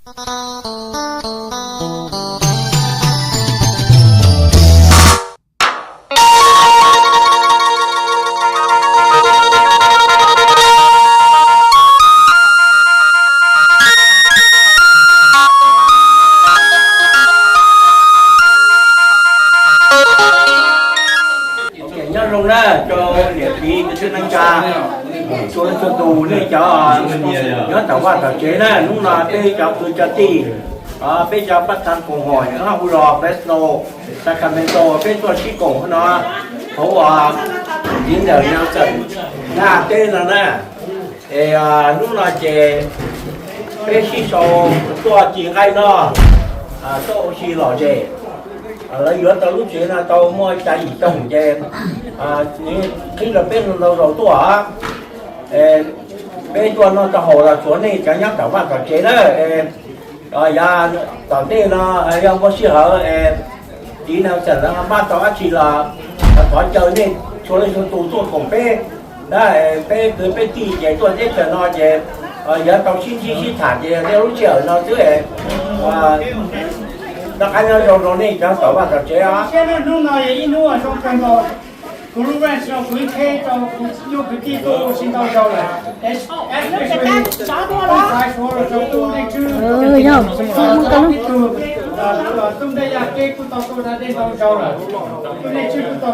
Nyob zoo na rau niam txiv kwv tij neej tsa, txhua leej txhua tus nej cov nyob tom vaj tom tsev na, hnub no peb cov kwv cov tij, peb cov pab tag koom haum nyob hauv zos Fresno, Sacramento, peb tuaj sib koom no hauv txiv ntawm Nelson Naj teb no na. Es hnub no ces peb sib sau tuaj ci nqaij noj, tuaj ua si lom zem. Lawv yuav tau lub tsev no tau muaj ib xya yim xyoo ces qhib rau peb ntau zaus tuaj. Peb tuaj noj tau haus los tsuav nej cov nyob tom vaj tom tsev na. Yav tom ntej no yog muaj sij hawm txiv Nelson pab tau dab tsi los thov caw nej txhua leej txhua tus tuaj koom peb na. Peb kwv peb tij ces tuaj teb chaws no ces yuav tau sib ntsib sib tham ces nej lub sij hawm no xwb. Noj qab nyob zoo rau nej cov tom vaj tom tsev os. Hnub no yog ib hnub zoo kawg nkaus. Kuv lub ranch no kuv ib txhia rau kuv nyuj kwv tij tuaj ua si ntau zaus lawm. Especially kuv xav suav los rau kuv nej tswj tib tug, tub ntej yaj teb kuj tau tuaj da dej ntau zaus lawm. Kuv nej tswj kuj tau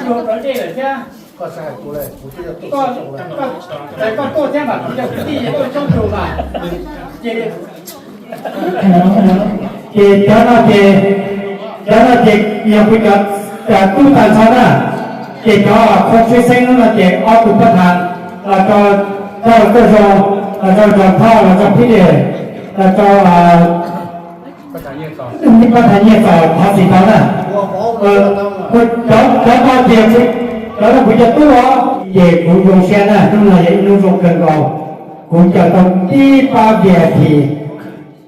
tuaj dua dej lawm thiab. Koj tuaj thiab mas kuv cov kwv tij tuaj coob tus mas. Ces cov no ces, cov no ces yog kuv cov tub tag nrho na. Ces cov qhov tshwj xeeb hnub no ces ob tug pab thav los rau, rau koj zoo, los rau John Paul, los rau Peter, los rau pab thav Nyiaj Txos thov txim tau na. Cov no ces, cov no kuv cov tub os, ces kuv zoo siab na, hnub no yog ib hnub zoo kawg nkaus. Kuv caw tau tib pab V I P,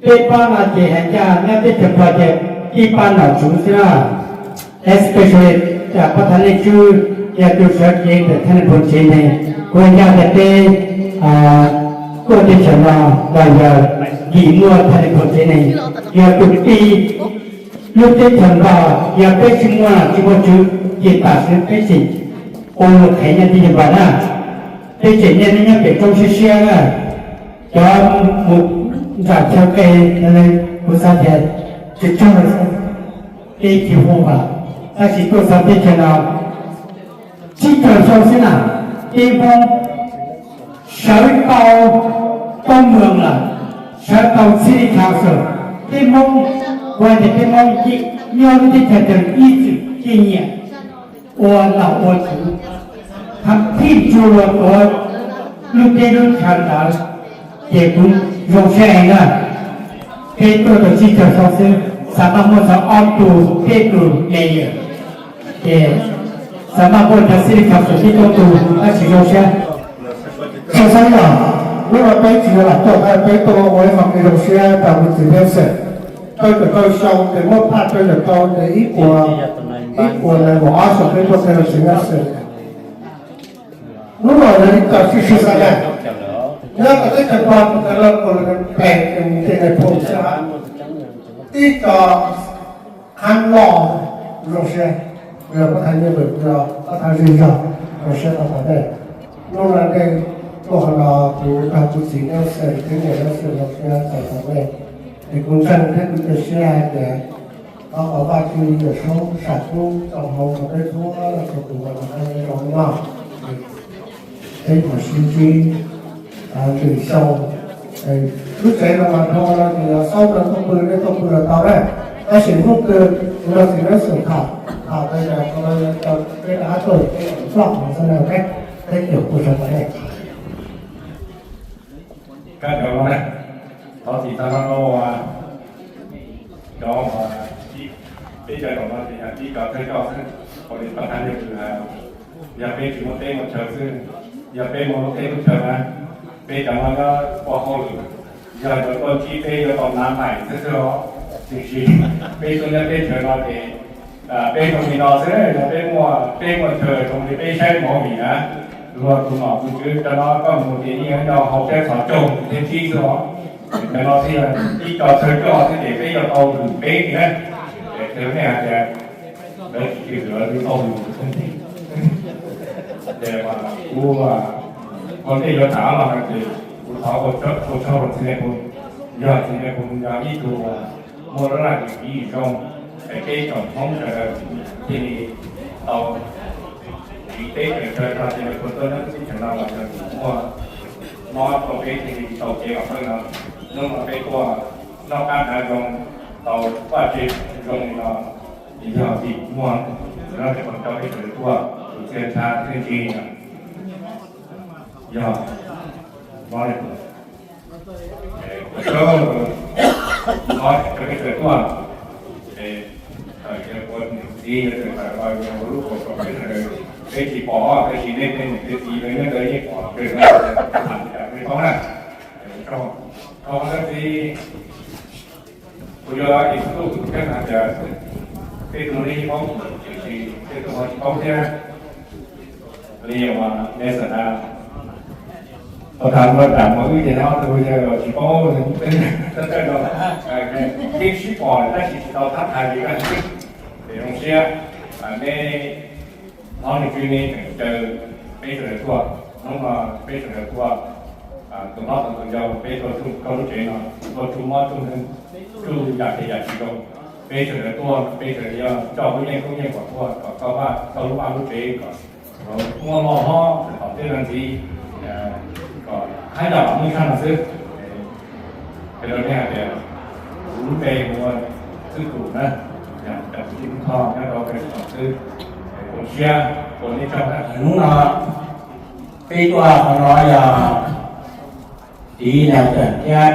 peb pab no ces hais ncaj nyob teb chaws Nplog ces tib pab nom tswv xwb na. Especially pab thav Nyiaj Txos, yog tus sawv cev ntawm thaj nais phoo tsev neeg, kuv hais ncaj tias peb tuaj teb chaws no los yog vim muaj thaj nais phoo tsev neeg, yog tus tij lub teb chaws Nplog, yog peb tsis muaj nom tsis muaj tswv ces tam sim peb tseem ua mus qhev nyob teb chaws Nplog na. Peb tseem niaj hnub nyob pem roob siab siab na. Cov mus nram chaw qe, kuv xav tias tsis tsaug, peb tsis hu vam, tab sis tuaj txog teb chaws no tsib caug xyoo xwb na, peb Hmoob sawv tau toob mws lawm, sawv tau city council, peb Hmoob, kuv hais tias peb Hmoob nyob lub teb chaws ntawd ib txwm ciaj nyiam ua nom ua tswv, thib tsuj lua tuav lub teb lub chaw ntawd, ces kuv zoo siab heev na. Peb tuaj tau tsib caug xyoo xwb, xav maj muaj txog ob tug peb tug mayor, ces xav maj muaj cov city council tib toob tug tab sis zoo siab. Txhua xeeb los, lub no peb tsis yog lam tuaj, peb tuaj ua ib qho kev zoo siab rau kuv txiv Nelson. Rau caum rau xyoo ces muab phaj rau caum rau ces ib puas, ib puas nees nkaum ob xyoo peb tuaj kev zoo siab Nelson. Hnub no yog ib co sib sib xav na, nyob tau teb chaws Nplog kuv cov loj kuv los pem ces nais phoo xwb, ib co qhab loj zoo siab, yog pab thaiv nyiaj vwm, yog pab thaiv zej zog zoo siab tau tom ntej. Hnub no nej tuaj qhov no kuv nrog kuv txiv Nelson thiab niam Nelson zoo siab tau tom ntej. Es kuv ntseeg thiab kuv cia siab hais tias thov kom Vajtswv Yawm Saub sam kub txoj hmoo rau peb txhua leej txhua tus uas nyob zoo no. Peb yuav sib ntsib lwm xyoo. Lub tsev no mas dhau no ces yog xaub rau tuaj pw, nej tuaj pw los tau na. Tab sis hnub twg kuv nrog txiv Nelson tham, tham tau yog qhov no yog peb rov qab tuaj peb Nplog no xwb na, ok. Thank you, kuv sawv daws ne. Kab cov no na, thov txim tag nrho rau cov, peb cov zaum no ces yog ib co thawj coj xwb, ua li pab thab yeej hais, yog peb tsis muaj teb muaj chaw xwb, yog peb muaj lub teb lub chaw na, peb cov no nyob ua hauj lwm, yog yuav tuaj ntsib peb yuav tau nav mais xwb xwb os. Tiam sis peb tuaj nyob teb chaws no ces peb zoo li no xwb, yog peb muaj teb muaj chaw zoo li peb saib movie na, luag tus nom tus tswv cov no koj mus ces yeej nyob hauv peb qhov rooj thiab tib xwb os. Cov no thiaj ib co thawj coj thiab ces peb yuav tau hwm peb thiab. Ces nej hais tias lawv tsis hwm, lawv tau hwm. Ces kuv ua ntej yuav tham los no ces kuv thov ua tsaug rau txiv Nais Phoo, yog txiv Nais Phoo yog ib tug muaj lub laj lim hiam zoo, es peb tsoom Hmoob sawv daws thiaj li tau tiv teb teb chaws rau txiv Nais Phoo tuaj nyob teb chaws no los yog tus muaj mob rau peb thiaj li tau kev los peb no. Hnub no peb tuaj noj qab hnav zoo, tau vaj tse zoo li no, yog vim muaj tus no ces kom coj peb sawv daws tuaj, tus txiaj ntsha txiaj ntsig no yog mob li tus no, coj peb sawv daws tuaj, ua niam txiv yuav tseem hais los yuav ua lub kaus rau peb sawv daws, peb tsis pom tab sis nej tej niam tej txiv lawv nyob ntawd yeej pom, peb zoo na. Rau qhov ntawd txiv, kuv yuav ib tug thiab hais tias tej tug nej yeej paub, tiam sis tej tug ho tsis paub thiab. Li uas nej xav na, pab tham muaj dam mos wb ces ob tug yawg los tsis paub, teb teb no, yeej sib pom tab sis tsis tau thab thaiv li kaj ntug. Ces zoo siab nej hlob nej tswb nej tseem caw peb sawv daws tuaj, hnub no peb sawv daws tuaj, tus hlob tus yau peb tuaj tsuj koj lub tsev no, tuaj tsuj mob tsuj nkeeg, tsuj yam phem yam tsis zoo. Peb sawv daws tuaj peb sawv daws yuav coj lub yeej tub yeej kom tuaj kom koj vaj koj lub vaj lub tsev kom muaj loj hlob kom teb no ntxiv, kom hab yam los muaj tshaj no xwb. Ces rau nej hais tias kuv lub npe hu ua Xwb Tus na, yog cov txiv Hmoob Thoj nyob rau pem Xwb Tus xwb. Zoo siab ua nej tsaug na. Hnub no peb tuaj qhov no yog txiv Nas Txawm thiab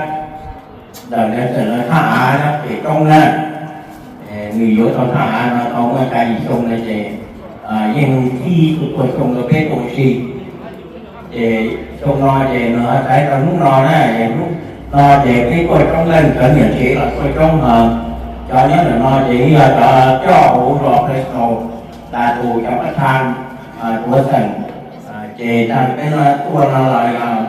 ntawm Nas Txawm lawv thaj av nyob pem roob na. Nws yuav tau thaj av no tau muaj kav yim xyoo no ces yeej thib tus tuaj xyoo rau peb tuaj ua si. Ces xyoo no ces nws ho xaiv rau hnub no na, hnub no ces peb tuaj roob leej cov niam tsev los tuaj roob, cov nyob ntawm no ces yog cov coj hauv zos Pes Xaus tas tus cov pab tha tuav xeem, ces tag peb no tuaj no los yog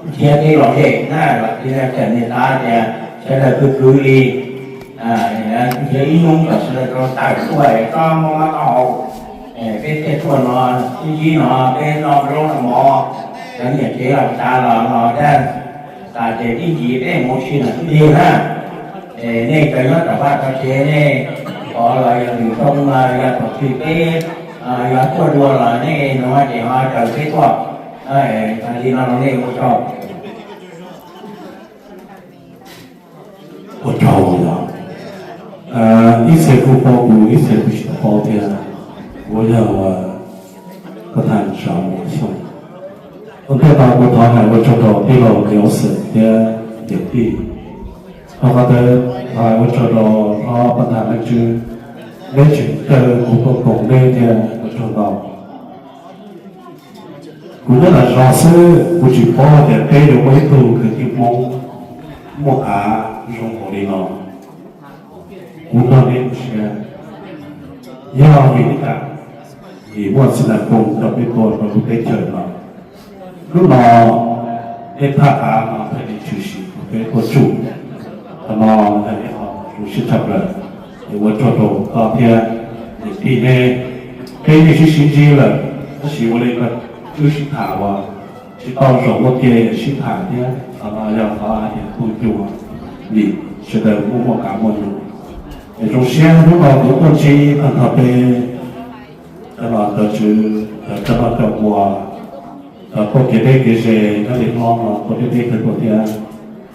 nrhiav kev lom zem na, los txiv Nas Txawm nws xav tias sawv daws khwv khwv li, nrhiav ib hnub kom sawv daws tau tawm tuaj es txhob mob mob taub hau. Peb thiaj tuaj no, sib ntsib no peb noj zaub noj mov, cov niam tsev los tas los no thiab, tas ces ib ntsis peb mus ua si no xwb tig na. Es nej cov nyob tom vaj tom tsev nej pom los yog lwm xyoo los yog thaum twg peb yuav tuaj dua los nej no ces ho caw peb tuaj. Li no rau nej ua tsaug. Ua tsaug os. Ib txhia kuj paub kuv, ib txhia kuj tsis tau paub thiab. Kuv yog Pab Thaj Tsam Xyooj. Ua ntej no kuv thov hais ua tsaug rau tij laug Nyob Xwm thiab niam tij. Rau qhov ntawd thov hais ua tsaug rau hlob Pab Thaj Leej Tswb, neb tseem caw kuv tuaj koom neb thiab ua tsaug ntau. Kuv nyob tas zog xwb, kuv tsis paub hais tias peb yuav muaj ib tug kwv tij Hmoob muaj av zoo npaum li no. Kuv nrog neb ua siab, yog vim li cas, vim muaj txiv Nas Koos coj peb tuaj rau lub teb chaws no. Hnub no peb thaj av no thiaj li tshwm sim kom peb tuaj tsuj. Qhov no yog ib qho zoo siab tshaj plaws, es ua tsaug rau koj thiab niam tij neb. Peb yeej sib sib ntsib lawm, tab sis ua li wb sib tham uas tsis tau zaum ua ke sib tham thiab, qhov no yog qhov hais tias tu cuag vim sawv daws muaj muaj qav muaj nus. Es zoo siab hnub no kuv tuaj ntsib tag nrho peb cov nom cov tswv, cov coj noj coj ua, cov tuaj kev deb kev ze nyob li hlob no tuaj deb deb tuaj thiab.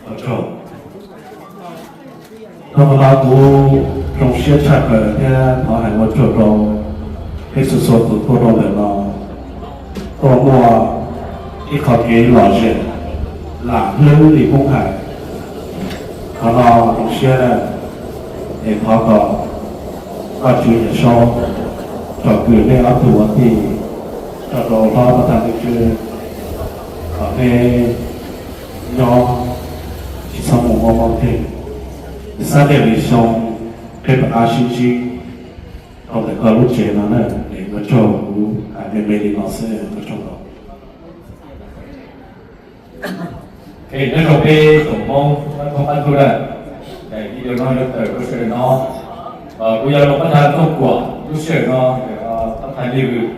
Ua tsaug. Rau qhov no kuv zoo siab tshaj plaws thiab thov hais ua tsaug rau peb txhua txhua tus tuaj rau ntawm no, tuaj muaj ib qho kev lom zem lam hlwb li Hmoob hais. Qhov no zoo siab na, es thov kom Vajtswv Yawm Saub tsom kwm nej ob tug ua tij, tso rau hlob Pab Thaj Leej Tswb, kom neb nyob tsis txhob mus mob mob nkeeg. Xab tias lwm xyoo peb rov qab sib ntsib rau ntawm koj lub tsev no na, es ua tsaug, kuv hais me me li no xwb, ua tsaug ntau. Nyob zoo peb tsoom Hmoob nyob thoob qab ntuj na, video no yuav tawm rau sawv daws no. Kuv yog Pab Thaj Tooj Kuam, lub sij hawm no Pab Thaj Liv Vwm,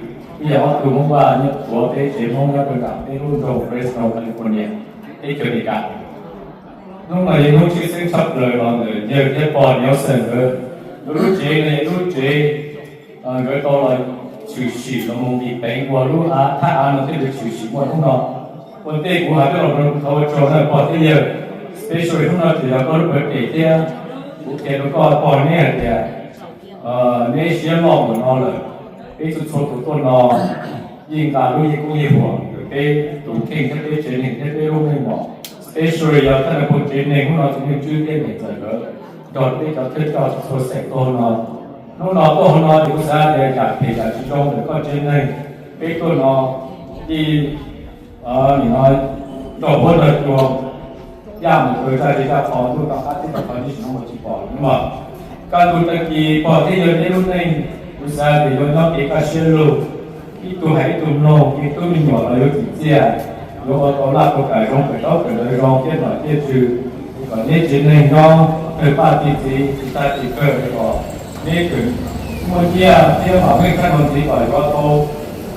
wb yog ob tug Hmoob Vaj nyob puav peb tsev Hmoob nyob rau nram peb lub nroog Fresno, California, teb chaws Amelikas. Hnub no yog hnub tshwj xeeb tshaj plaws los ntawm yawg thiab pog Nelson nkawd. Nkawd lub tsev no yog lub tsev nkawd tau los tshwm sim los mus ntim peev ua lub av, thaj av no thiaj li tshwm sim muaj hnub no. Ua ntej kuv hais coj los thov ua tsaug na pog thiab yawg, especially hnub no tseem yog koj lub birthday thiab. Kuv qhia rau koj pog neb hais tias neb siab loj npaum no lawm, peb txhua txhua tus tuaj no yeej nqa lub yeeb koob yeeb huam rau peb tus kheej thiab peb tsev neeg thiab peb lub neej mom, especially yog thaj nais phoo tsev neeg hnub no tus Ntsuj Tswb thiab Niam Ntxawm nkawd nrog peb cov thawj coj txhua xeem tuaj no. Hnub no tuaj hauv no ces kuv xav tias yam phem yam tsis zoo ntawm koj tsev neeg, peb tuaj no yeej nim no nrog huab nrog cua, yaj mus kaw zaj zej zaj qhov ntuj toj qab teb toj qhov ntsej no mus tsis pom li mas. Kaj ntug tag kis pog thiab yawg neb lub neej, kuv xav tias yuav nyob kev kaj siab lug, ib tug hais ib tug mloog, me tub me nyuam los yuav tsim txiaj, yuav ua tau laj tau kam zoo kawm ntaub kawm ntawv zoo thiab nom thiab tswv, kom neb tsev neeg nyob tawg paj txi txiv tsis tag tsis kawg, kom neb tseem muaj nyiaj thiab mam meej tshaj no ntxiv, kom yuav tau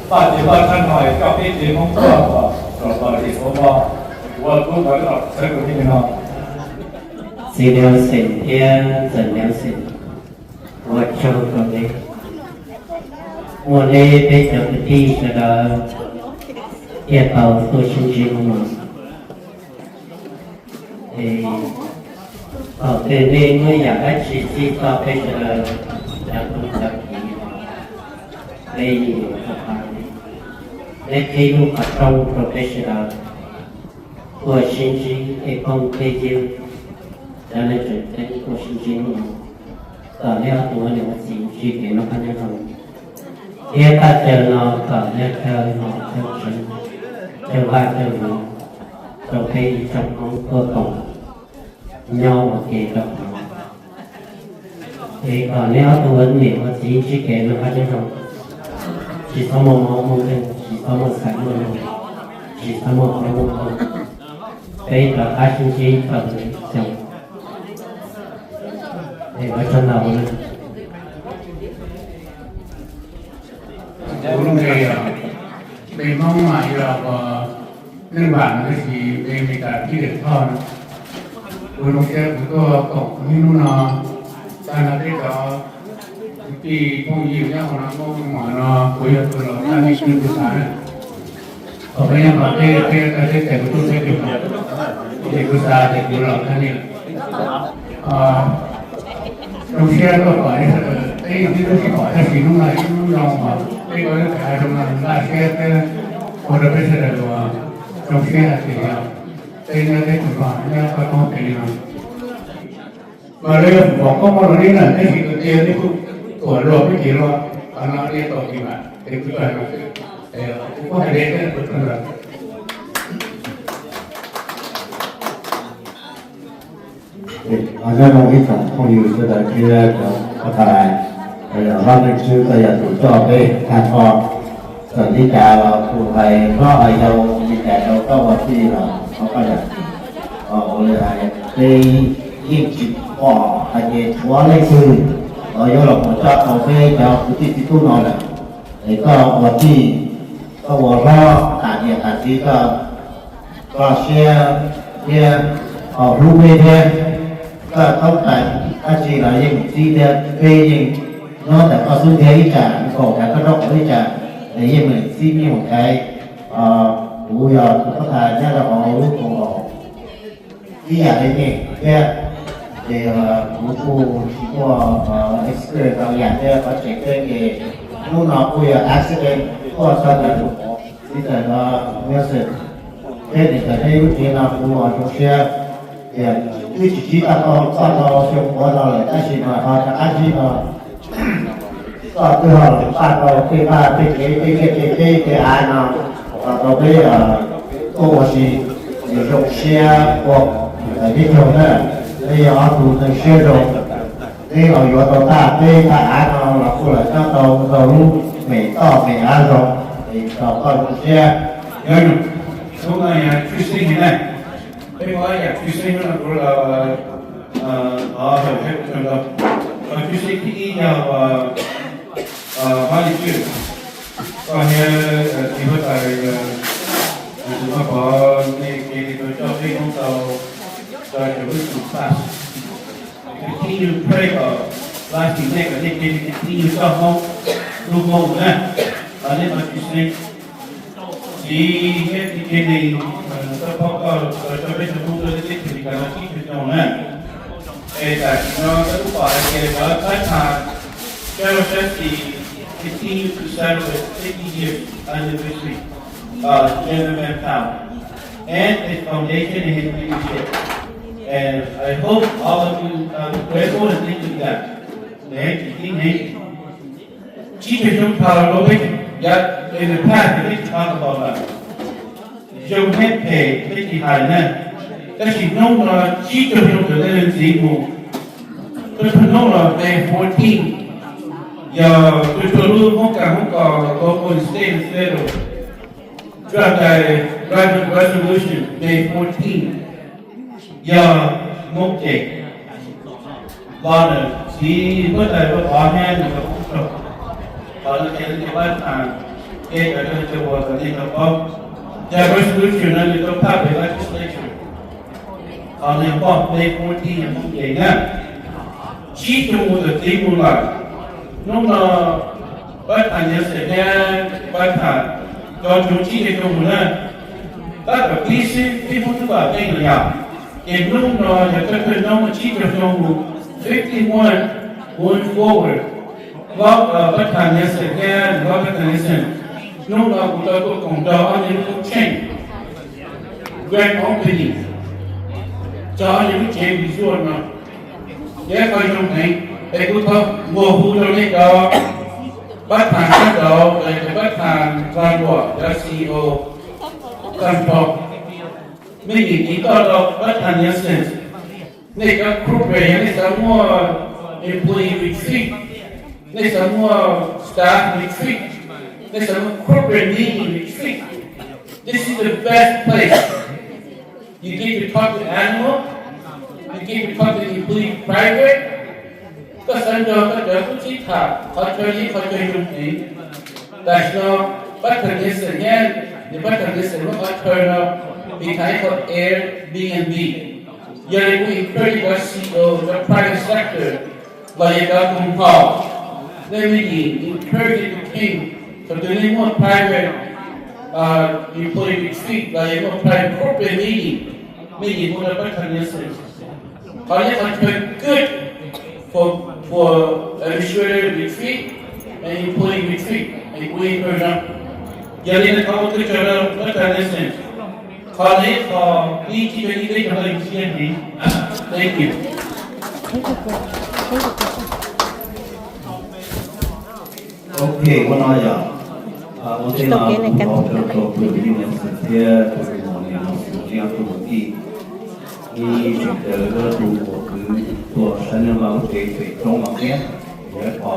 paj tsev loj tshaj no es coj peb tsev Hmoob tuaj kom txom txom zis xav no. Kuv ua tub no los txhawb rau nej li no. Txiv Nelson thiab ntxawm Nelson, ua tsaug rau neb, muaj neb peb cov kwv tij sawv daws thiaj tau tuaj sib ntsib hnub no. Es thaum twg nej muaj yam dab tsi txij txoj peb sawv daws cov tub cov kiv, peb yeej yuav tau pab nej. Neb qhib lub qhov rooj rau peb sawv daws tuaj sib ntsib tej phooj tej ywg, cov neeg tseem ceeb tuaj sib ntsib hnub no, kom neb ob tug ua niam ua txiv ntsib kev noj qab nyob zoo, thiab thaj chaw no kom yog chaw nom chaw tswv, chaw vaj chaw luam rau peb ib tsoom Hmoob tuaj koom nyob ua ke rau qhov no. Es kom neb ob tug ua niam ua txiv ntsib kev noj qab nyob zoo, tsis txhob muaj mob muaj nkeeg, tsis txhob muaj xaiv muaj noog, tsis txhob muaj qoob muaj loo, peb rov qab sib ntsib thaum xyoo. Es ua tsaug ntau na. Kuv lub npe, npe Hmoob mas yog Neej Vam, tab sis npe Meskas Phib Dawm Thoj no. Kuv zoo siab kuv tuaj koom hnub no, tag no peb cov kwv tij phooj ywg nyob hauv no muaj hmoo mom no, kuv yog tus laus thaj nej kuj xav na. Thaum peb nyob hauv peb, peb tau teb tes kuv tub peb tus, ces kuv xav tias kuv laus thaj nej lawm. Zoo siab tuaj pom nej sawv daws, peb yeej twb sib pom tab sis hnub no ib hnub zoo uas peb tau ib qho zoo no npaj siab thiab ua rau peb sawv daws uas zoo siab hais tias yog peb nyob teb chaws no nyob koj toob pem li no. Mas lawv yog foom koob hmoov rau nej na, tab sis tus tiag nej kuj tuam luag peb ces luag, qhov no nej tau kev mam es kuv tau no xwb. Kuv kuj hais li thiab kuv tau ntawd. Nyob zoo ib tsoom phooj ywg sawv daws thiab cov pov thawj, los yog Vajtswv tau yog tus coj peb tag nrho txawm li cas los tus hais hlob hais yau li cas rau koj ua tij los thov koj yog ua li hais peb yeej tsis pom hais tias tshuav leej twg los yuav los mus coj tau peb cov kwv tij txiv tub no lawm. Es koj ua tij, koj ua hlob, tas niam tas txiv koj, koj siab thiab, koj hlub peb thiab, koj toob kas dab tsi los yeej txib thiab, peb yeej nyob ntawm koj xub ntiag ib tsam, nkaum ntawm koj rooj qaum ib tsam, es yeej meem txib yeej meem thaiv. Kuv yog tus pab tas nyob rau hauv lub koom haum ib yam li nej thiab, ces kuv kuj tsis muaj experience ntau yam thiab qhov tseem ceeb ces hnub no kuj yog accident tuaj txog ntawm txiv ntxawm no Nelson thiab niam ntxawm neb lub tsev no kuv zoo siab tias twb tsis sib tau txog rau xyoo puav no lawm tab sis mas ho rov qab sib no. Koj twb ho los npaj tau tej vaj tej tsev tej liaj tej teb tej av no los rau peb tuaj ua si, es zoo siab ua teb chaws na. Peb yog ob tug neeg siab zoo, peb los yuav tau tag peb thaj av no los kuj los nyob tau ntau lub me toj me av zoo, es kom koj zoo siab. Nyob zoo, hnub no yog tshwj xeeb heev na. Peb muaj ib yam tshwj xeeb no kuv los thov hawm saib kuv tsaug ntau. Tshwj xeeb thib ib yog Mab Lis Tswj, koj thiab txiv huab tais, tus Vaj Pov, nej cia li tau coj peb Hmoob tau rau cov lub xyoo pab. Continue pray for lasting, nej kom nej cia li continue coj Hmoob, hlub Hmoob na. Thov nej tau tshwj xeeb. Txiv thiab txiv Kenny, koj paub koj coj peb cov Hmoob tuaj teb chaws Amelikas no tsib caug xyoo na. Es tam sim no koj twb pom hais tias cov pab tham sab laug sab xis continue to celebrate fifty years anniversary of General Manpower and its foundation and its leadership. And I hope all of you are grateful and thank you for that. Tib neeg tsib caug xyoo dhau los peb, yav in the past peb tsis tham tau lawm. Zoo thiab phem peb tsis hais na, tab sis hnub no tsib caug xyoo raws tej leej txiv mus, peb pheej hnub los May fourteen, yog peb pheej lub Hmoob Kas Hmoob Kos local state and federal, Trump cai Biden resolution May fourteen, yog Hmoob ces los ntawm txiv huab tais Vaj Pov thiab nws cov phooj ywg, qhov no ces nws cov pab tham, ces cov cov uas kom nej tau paub, cov resolution no nws tau pass pem legislature, qhov no yog poj May fourteen yog Hmoob ces na. Tsib xyoo mus ntawm txiv mus lawm, hnub no pab tham Nelson thiab pab tham cov ntsuv tsib caug xyoo mus na. Tab tom pib xwb peb Hmoob twb vam meej lawm yom. Ces hnub no yog thawj thawj hnub tsib caug xyoo mus, fifty one going forward. Hlob pab tham Nelson thiab hlob pab tham Nelson, hnub no kuv tau tuaj koom nrog ob niag lub koob tsheej grand opening txog ob niag lub tsev resort no. Ces qhov zoo heev es kuv thov nqua hu rau nej cov pab tham sab nraud, cov pab tham Vaj Pov, cov C E O, tag nrho, nej nim tiv toj rau pab tham Nelson. Nej cov corporate yog nej xav muaj employee retreat, nej xav muaj staff retreat, nej xav muaj corporate meeting retreat, this is the best place. You get to talk to animal, you get to talk to employee private. Koj xav nrog koj cov tub txib tham qhov chaw ib qhov chaw zoo heev. Tam sim no pab tham Nelson thiab nws pab tham Nelson muab qhov chaw no pib tham ib qho Airbnb. Yog li kuv encourage cov C E O, cov private sector, los yog cov tus hau, nej me nim encourage tus kheej, thaum twg nej muaj private employee retreat los yog muaj private corporate meeting, me nim hu rau pab tham Nelson. Qhov no qhov chaw good for, for administrator retreat and employee retreat and employee program. Yog li ntawd thov ua tsaug rau pab tham Nelson. Qhov no ib qho ib tsib caug ib peb caug ntawd yus siab heev. Thank you. Ok, ua no yog ua ntej no kuv thov tsaug rau tus Lis Nelson thiab tus mus niam no xwm txiaj tus mus tij, ib tsim caw lawv tus mus kwv tuaj saib nej lub tsev pem roob no thiab. Yog ib qho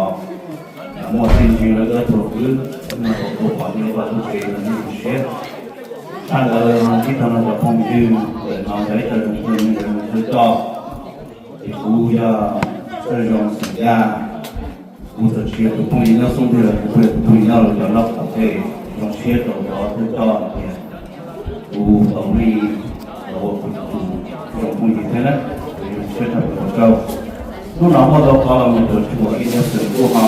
muaj txij ntsis lawv tus kwv, tus pom nej lub tsev no nej tu siab. Tshaj ntawd ib tag no cov phooj ywg ntawm no yog ib co zoo phooj ywg ntawm no twb coj, ces kuv yog Txawj Zoo xeem Yaj. Kuv txawm tsis yog tus phooj ywg nyob Xoob Ntwg los kuv kuj yog tus phooj ywg nyob los cov noj pom tej zoo siab rau cov twb coj tias kuv tau li los ua kuv tus zoo phooj ywg thiab na, zoo siab tshaj plaws rau. Hnub no muaj tau qhov los mus tuam tshuam ib tug xwm kuj ho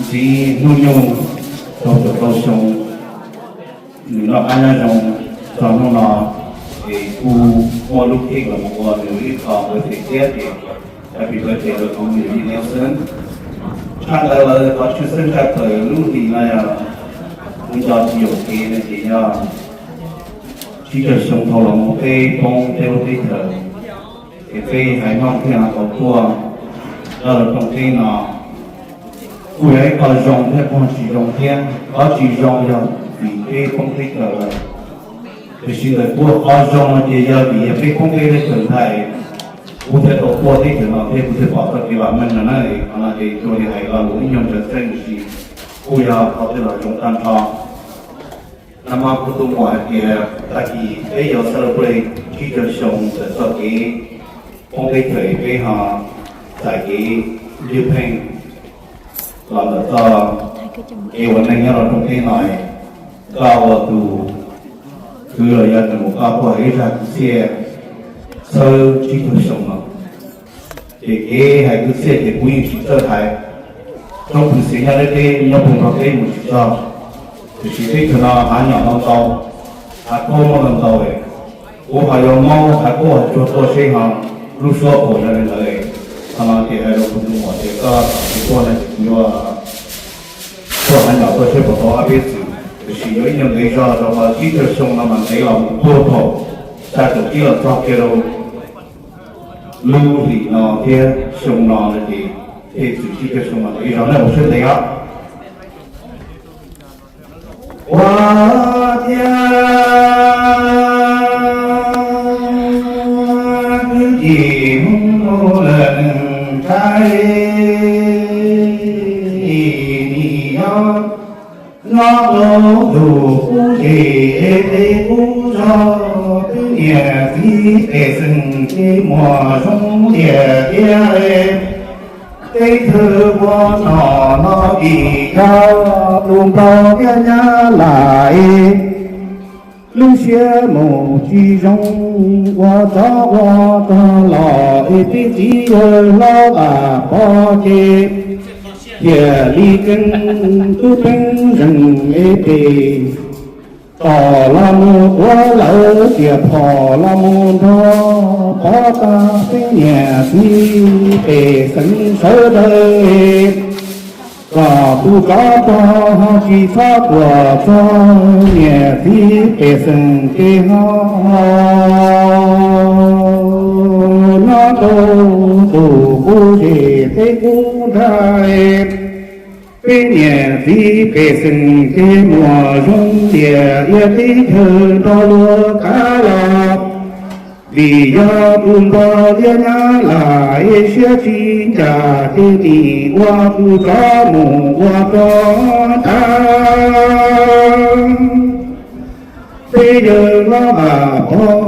ntxiv hnub nyoog rau caum rau xyoo, nws noj qab nyob zoo txog hnub no, es kuj muaj lub cav los mus ua nws ib qho ua phem thiab ces happy birthday rau kuv nws li Nelson. Tshaj ntawd lawm qhov tshwj xeeb tshaj plaws lub hlis no yog kuv nco tsis yuam kev no ces yog tsib caug xyoo dhau los mus peb poob peb lub teb chaws, es peb haiv Hmoob thiaj tau tuaj nyob rau rooj teb no. Kuj yog ib qho zoo thiab qho tsis zoo thiab. Qhov tsis zoo yog vim peb poob teb chaws lawm, tiam sis ntawm kuv qhov zoo no ces yog vim yog peb poob peb teb chaws ntag, kuv thiaj tau tuaj teb chaws no thiab kuv thiaj pom txoj kev vam meej no na. Qhov no ces tsuas yog hais lo lus ib nyuag ntawd xwb, tiam sis kuj yog qhov twg los zoo tag nrho. Nag hmo kuv tus muam hais tias tag kis peb yuav celebrate tsib caug xyoo ntawm txoj kev poob peb chaws, peb ho txais kev ywj pheej los ntawm txoj kev ua neej nyob rau rooj teb no. Koj ua tus kwv los yog tus muam, koj puas hais ib zag kwv txhiaj txhawb tsib caug xyoo no? Ces kev hais kwv txhiaj ces kuv yeej tsis txawj hais. Tsoom phooj ywg nyob deb deb nyob puag nrog peb mus tsis txog, tiam sis teb chaws no hav nyom ntau ntau, hav khaub muaj ntau ntau. Kuv ho yuav maub hav khaub hav tsuag tuaj seb ho lub suab puas yog li ntawd. Qhov no ces hais rau kuv tus muam tias koj txhob tsis tuaj na, kuv yuav tuaj hav nyom tuaj seb puas tau ob peb txwm, tiam sis yuav ib nyuag ntev zog rau qhov tsib caug xyoo no mas ntev los mus puag thaum xya caum ib los txog kiag rau lub hlis no thiab xyoo no no ces tej txwm tsib caug xyoo mas ntev zog, nej ua siab ntev os. Ua tiag kwv tij Hmoob lawm neej tsa, nim no nyob rau ntug qub zes peb qub zos, twb niam txiv pej xeem kev muag zoo tiag tiag. Teb chaws ua nom no vim yog tus npau thiab nyab laj es lub siab mus tsis zoo, ua tsov ua rog los es peb txiv yawg hlob Vam Pov ces thiaj li keeb tub peeb zeem es pem tom los mus tuav lawv tias phom los mus nrog pov tag peb niam txiv pej xeem sawv daws, kom tus tsov rog ho tsis txhob tuam txog niam txiv pej xeem kev ho nyob rau tus qub zes peb qub nrag. Peb niam txiv pej xeem kev muag zoo tiag, ib teb chaws nrog luag kav los, vim yog tus npau thiab nyab laj es siab tsis ncaj, ces nim ua tus tsov mus ua tsov nrag. Peb yawg hlob Vam Pov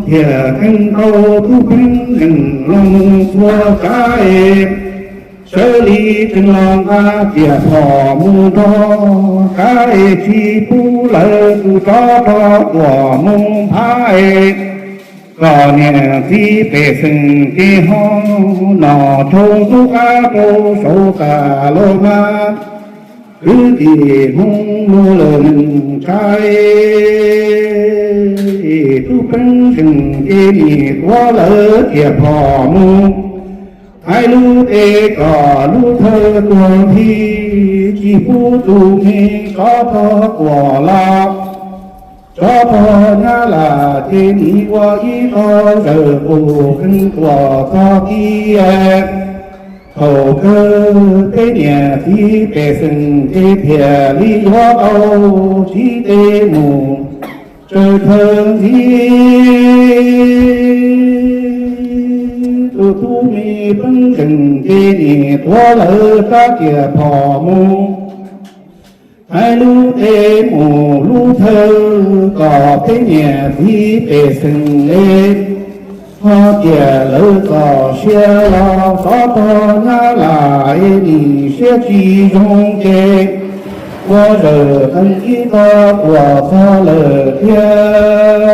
thiaj keeb tau tub peeb zeem los mus txhua tsav es, sawv li tseem los nqa tias phom mus nrog kav es tsis pub lawv tus tsov rog tuam mus phav es, kom niam txiv pej xeem kev ho nom rau tub qab rau saud tas los mas, kwv tij Hmoob lawm neej tsa, tub peeb zeem ces nim tuav lawv tias phom mus, hais lub teb kom lub thawj tuag nthi, tsis pub tus me tsov rog tuam los. Tsov rog nyab laj ces nim ua ib qho zawm qus keeb tuam txog ti. Thaum kawg peb niam txiv pej xeem ces thiaj li yuav tau tsib teg mus tsaws chaw ntxiv. Tus tub me peeb zeem ces nim tuav lawv rab riam phom mus, hais lub teb mus lub thawj kom peb niam txiv pej xeem es, ho tias lawv txoj sia los tsov rog nyab laj es nim siab tsis zoo ces, ua zawm qees ib tog tuam txog lawm thiab.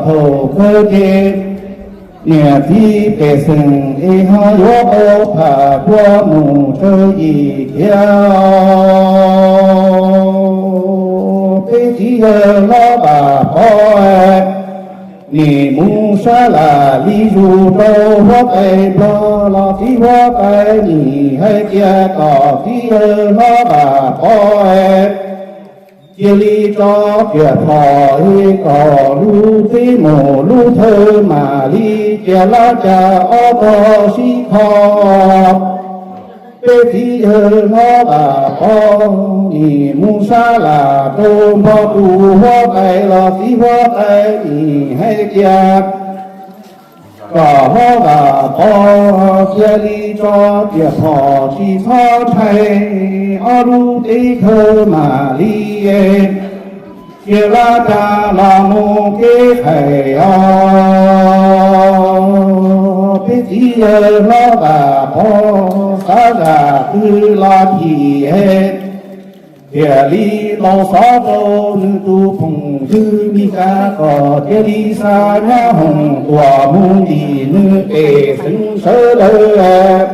Thaum kawg ces niam txiv pej xeem es ho yuav tau pham dua mus tsawg yim thiab. Peb txiv yawg hlob Vam Pov nim mus sab laj li zus rau huab tais Nplog los txiv huab tais nim hais tias kom txiv yawg hlob Vam Pov cia li tso riam phom es kom lub teb mus lub thawj mam li cia lab cas ob tog sib kho. Peb txiv yawg hlob Vam Pov nim mus sab laj rau Nplog tus huab tais los txiv huab tais nim hais tias kom hlob Vam Pov cia li tso riam phom tsis txhob ntshai, ob lub teb chaws mam li es Cia laj tsa los mus kev hais os, peb txiv yawg hlob Vam Pov xav zam twg los chim, thiaj li tau xov rau nws tus phooj ywg Mis Kas kom cia li xa nyab hoom tuam mus ntim nws pej xeem sawv daws,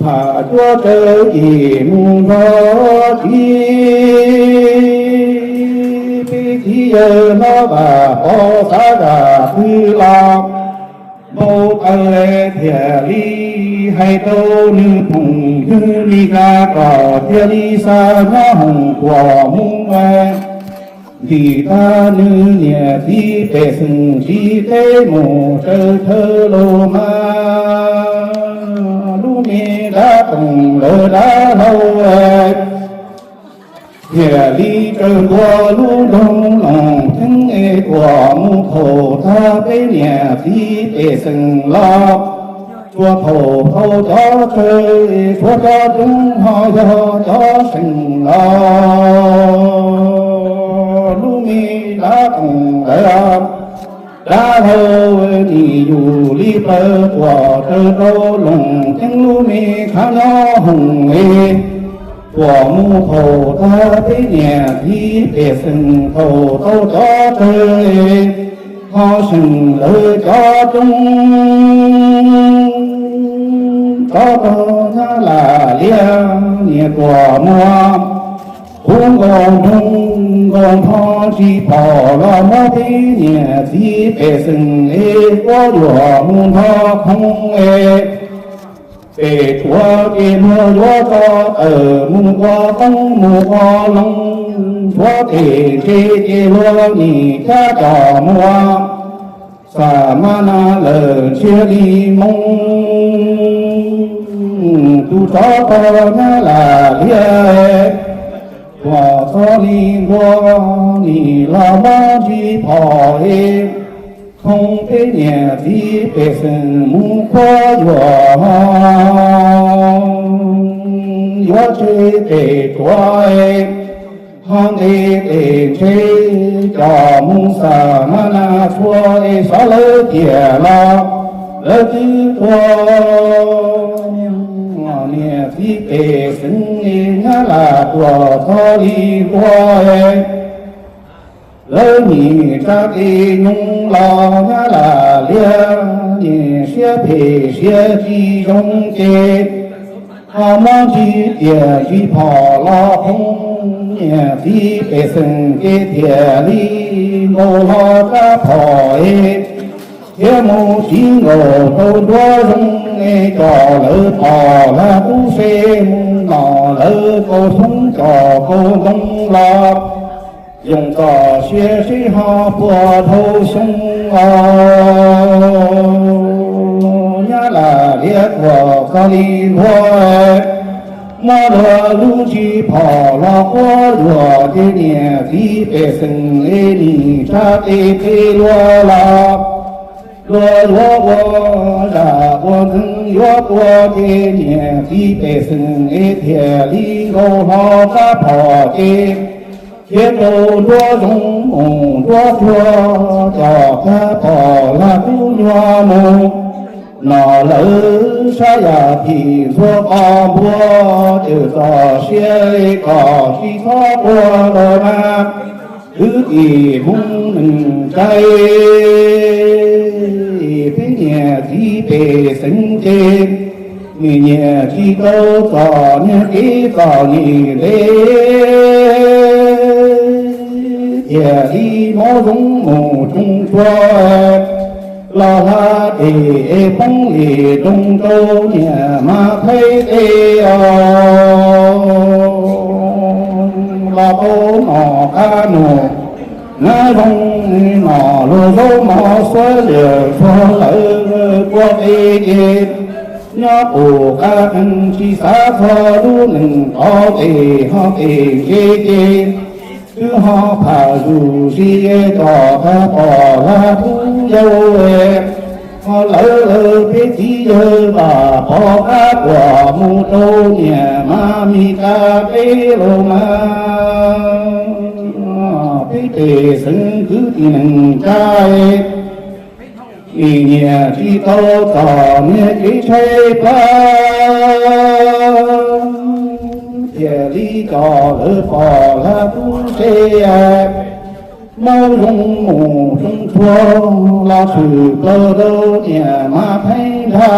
tham cuab tsawv ib mus nrog txiv. Peb txiv yawg hlob Vam Pov xav zam twg los npau taws, thiaj li hais rau nws phooj ywg Mis Kas kom cia li xa nyab hoom tuam mus ntim tag nws niam txiv pej xeem txiv teb mus tsaws chaw los mas, lub me dab toom lawv dab laug thiaj li tsaws ntua lub nroog Loos Theeb es tuam mus thaum tag peb niam txiv pej xeem los, tsuas thaum tau cov tsawg es tshuav cov coob ho yog cov seem los, lub me dab toom lawv dab laug nim yus li plaws tuam tsaws rau Loos Theeb lub me khav nyob hoom es, tuam mus thaum tag peb niam txiv pej xeem thaum tau cov tsawg es, ho seem lawv cov coob, tsov rog Nyab Laj Liab niam tuam muab puv nkaus nroog nkaus nrho tsis pom los muab peb niam txiv pej xeem es puab yuam mus nrog khoob es, pem tsuav ces luag yuav tso tawm mus ua qoob mus ua loo, tsuav pem ntse ces luag nim cab coj mus ua xam mas nas lawm ntshiab li moo. Tus tsov rog Nyab Laj Liab, tuam txog li ntua nim los muab ntsis phom es, khoob peb niam txiv pej xeem mus khuab yuam, yuav tseg pem tsuav es, ho ntes pem ntse coj mus xam mas nas txhua es xyov lawv tiam los lawv twb tuag. Niam txiv pej xeem es Nyab Laj tuam txog li ntua es, lawv nim tsa tes nyoog los Nyab Laj Liab nim siab phem siab tsis zoo ces, ho muab ntsis tiam ntsis phom los khoob niam txiv pej xeem ces thiaj li nkaus hlo rab phom es, thiab mus tsis nkaus rau nruab zoov es coj lawv pom lag kub se mus nom lawv kaus xyoob coj kaus ntoo los, yoos txoj sia seb ho puas dhau xyoo os. Nyab Laj Liab tuam txog li ntua, muab luag lub ntsis phom los khuab yuam ces niam txiv pej xeem es nim tsa tes pem luag los, luag yuav ua zaj ua ntxeev yuav tua ces niam txiv pej xeem es thiaj li nkaus hlo rab phom ces, khiav rau nruab zoov mus nruab tsuag coj rab phom lag kub nyuag mus, nom lawv sab yam phim ntxhua qos npua, cawm txoj sia kom tsis txhob tuag los mas, kwv tij Hmoob neej tsa, peb niam txiv pej xeem ces, nws nyiam tsis tau txom nyem kev txom nyem ntev, thiaj li mob zoov mus tsoo tsua los hla tes es poob li roo rau niam mas thaij tes os. Los tau nom qab mus nab zoo, nom luag zaub mov xuav liam txog lawv kua qe ces, nyob pum qab qees tsis xav txog lub neej qhov tes ho tes ntse ces, twb ho pham zus zis coj tag pom lag kub yau, ho lawv lawv peb txiv yawg Vam Pov qab tuam mus rau niam mas Mis Kas peb los mas. peb pej xeem kwv tij neej tsa, nim niam tsis tau txom nyem kev tshaib plab, thiaj li coj lawv poj hlab tub se, maub zoo mus zoo tshua, los tshwm plaws rau niam mas theeb nrha,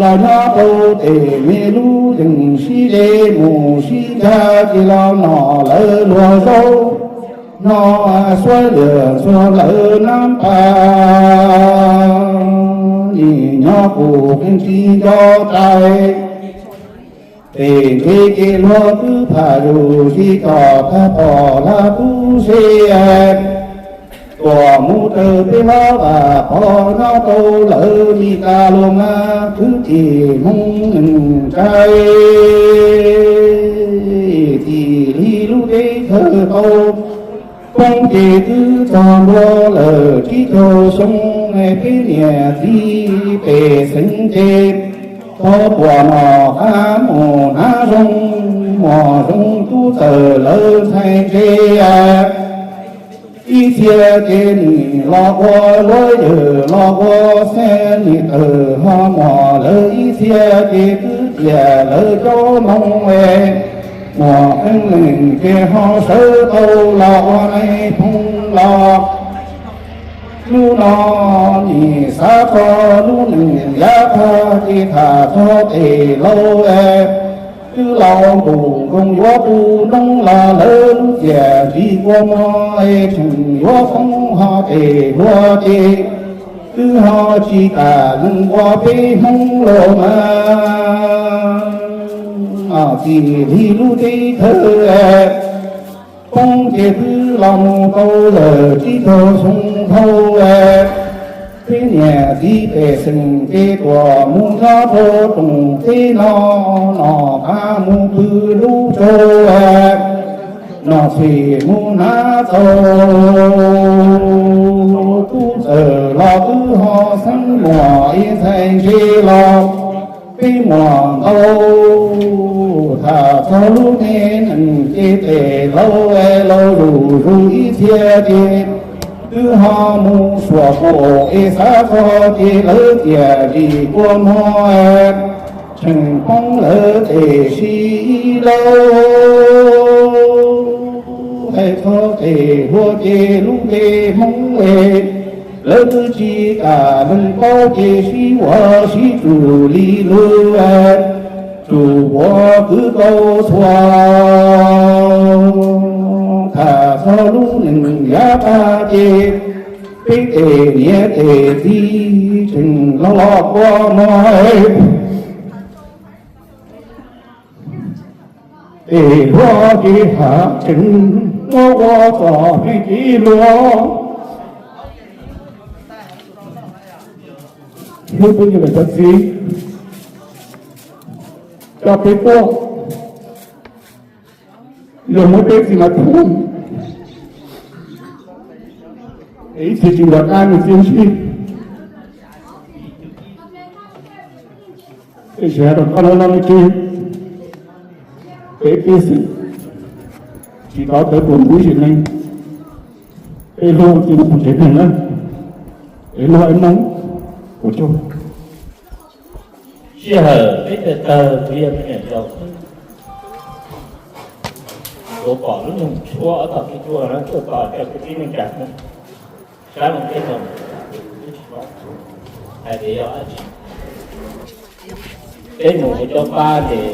los nyob rau tej me lub yeej sib dej mus sib cag, ces los nom lawv luag zaub, no xuav liam xuav lawv nab pas, nim nyob kuv qee tsis nco tais. Tej ntshe ces luag twb tham yus tsis txog tag poj hlab tub se, tuaj mus raws peb hlob vam pog nyob rau lawv li kas luag mas kwv tij Hmoob neej tsa, txij li lub teb chaws tau poob ces twb txog ntua lawm tsib caug xyoo, peb niam txiv pej xeem ces tau tuaj noj qab mus hnav zoo, muaj zoo tub txawm lawv ntxhais ntse. Ib txhia ces nim los ua luav yawg los ua xeeb, nim tawg ho muaj lawv ib txhia ces twb tiam lawv cov moo es, muaj qee leej ces ho sawv tau los ua nais phoo los. Hnub no nim xav txog lub neej yav tag ces tham txog tej laus es, twb laus ntuj nkoos yuav tu noob los lawv lub tiam ris kua muag es, tseem yuav poob ho tej hluas ces twb ho tsis kam neeg ua peb Hmoob los mas, txij li lub teb chaws poob ces twb los mus tau lawm tsib caug xyoo dhau. Peb niam txiv pej xeem ces tuaj mus nyob rau rooj teb no, noj qab mus pw lub tsaus, noj txhij mus hnav txaus, tub txawm los twb ho xeeb, muaj ib ntxhais ntse los peb muaj ntau. Tham txog lub me neej ces tej laus es laus zuj zus ib txhia ces twb ho mus suav kuj es xav txog ces lawv tiam ris kua muag, tseem poob lawv tej sib laus. Hais txog tej hluas ces lub npe Hmoob es, lawv twb tsis kam neeg paub ces sib ua sib tsum li lawv tsum ua kwv kauv txhua. Tham txog lub neej yav tag ces peb tej niam tej txiv tseem los los kua muag, tej hluas ces ham tseem muab ua txoj kev luag. Hnub peb cov niam cov txiv coj peb tuaj, luag muab peb txiv mas thum, es ib txhia tsis nco qab nws txiaj ntsig. Tej zaum rau qhov no no nws ces peb pej xeem tsis tau tawv tuaj mus ib zim neeg, peb hlub txiv neej tsev neeg na, peb hlub ib Hmoob ua tsaug. Sij hawm peb tawg tawg kuv yog me nyuam yaus xwb, kuv pom lub nroog tshuab ob tog kev tuaj na, tuaj tos cov kwv tij neej tsa Hmoob sab Looj Teb no, kuv twb tsis paub hais tias yog dab tsi. Peb mus ua cob pab ces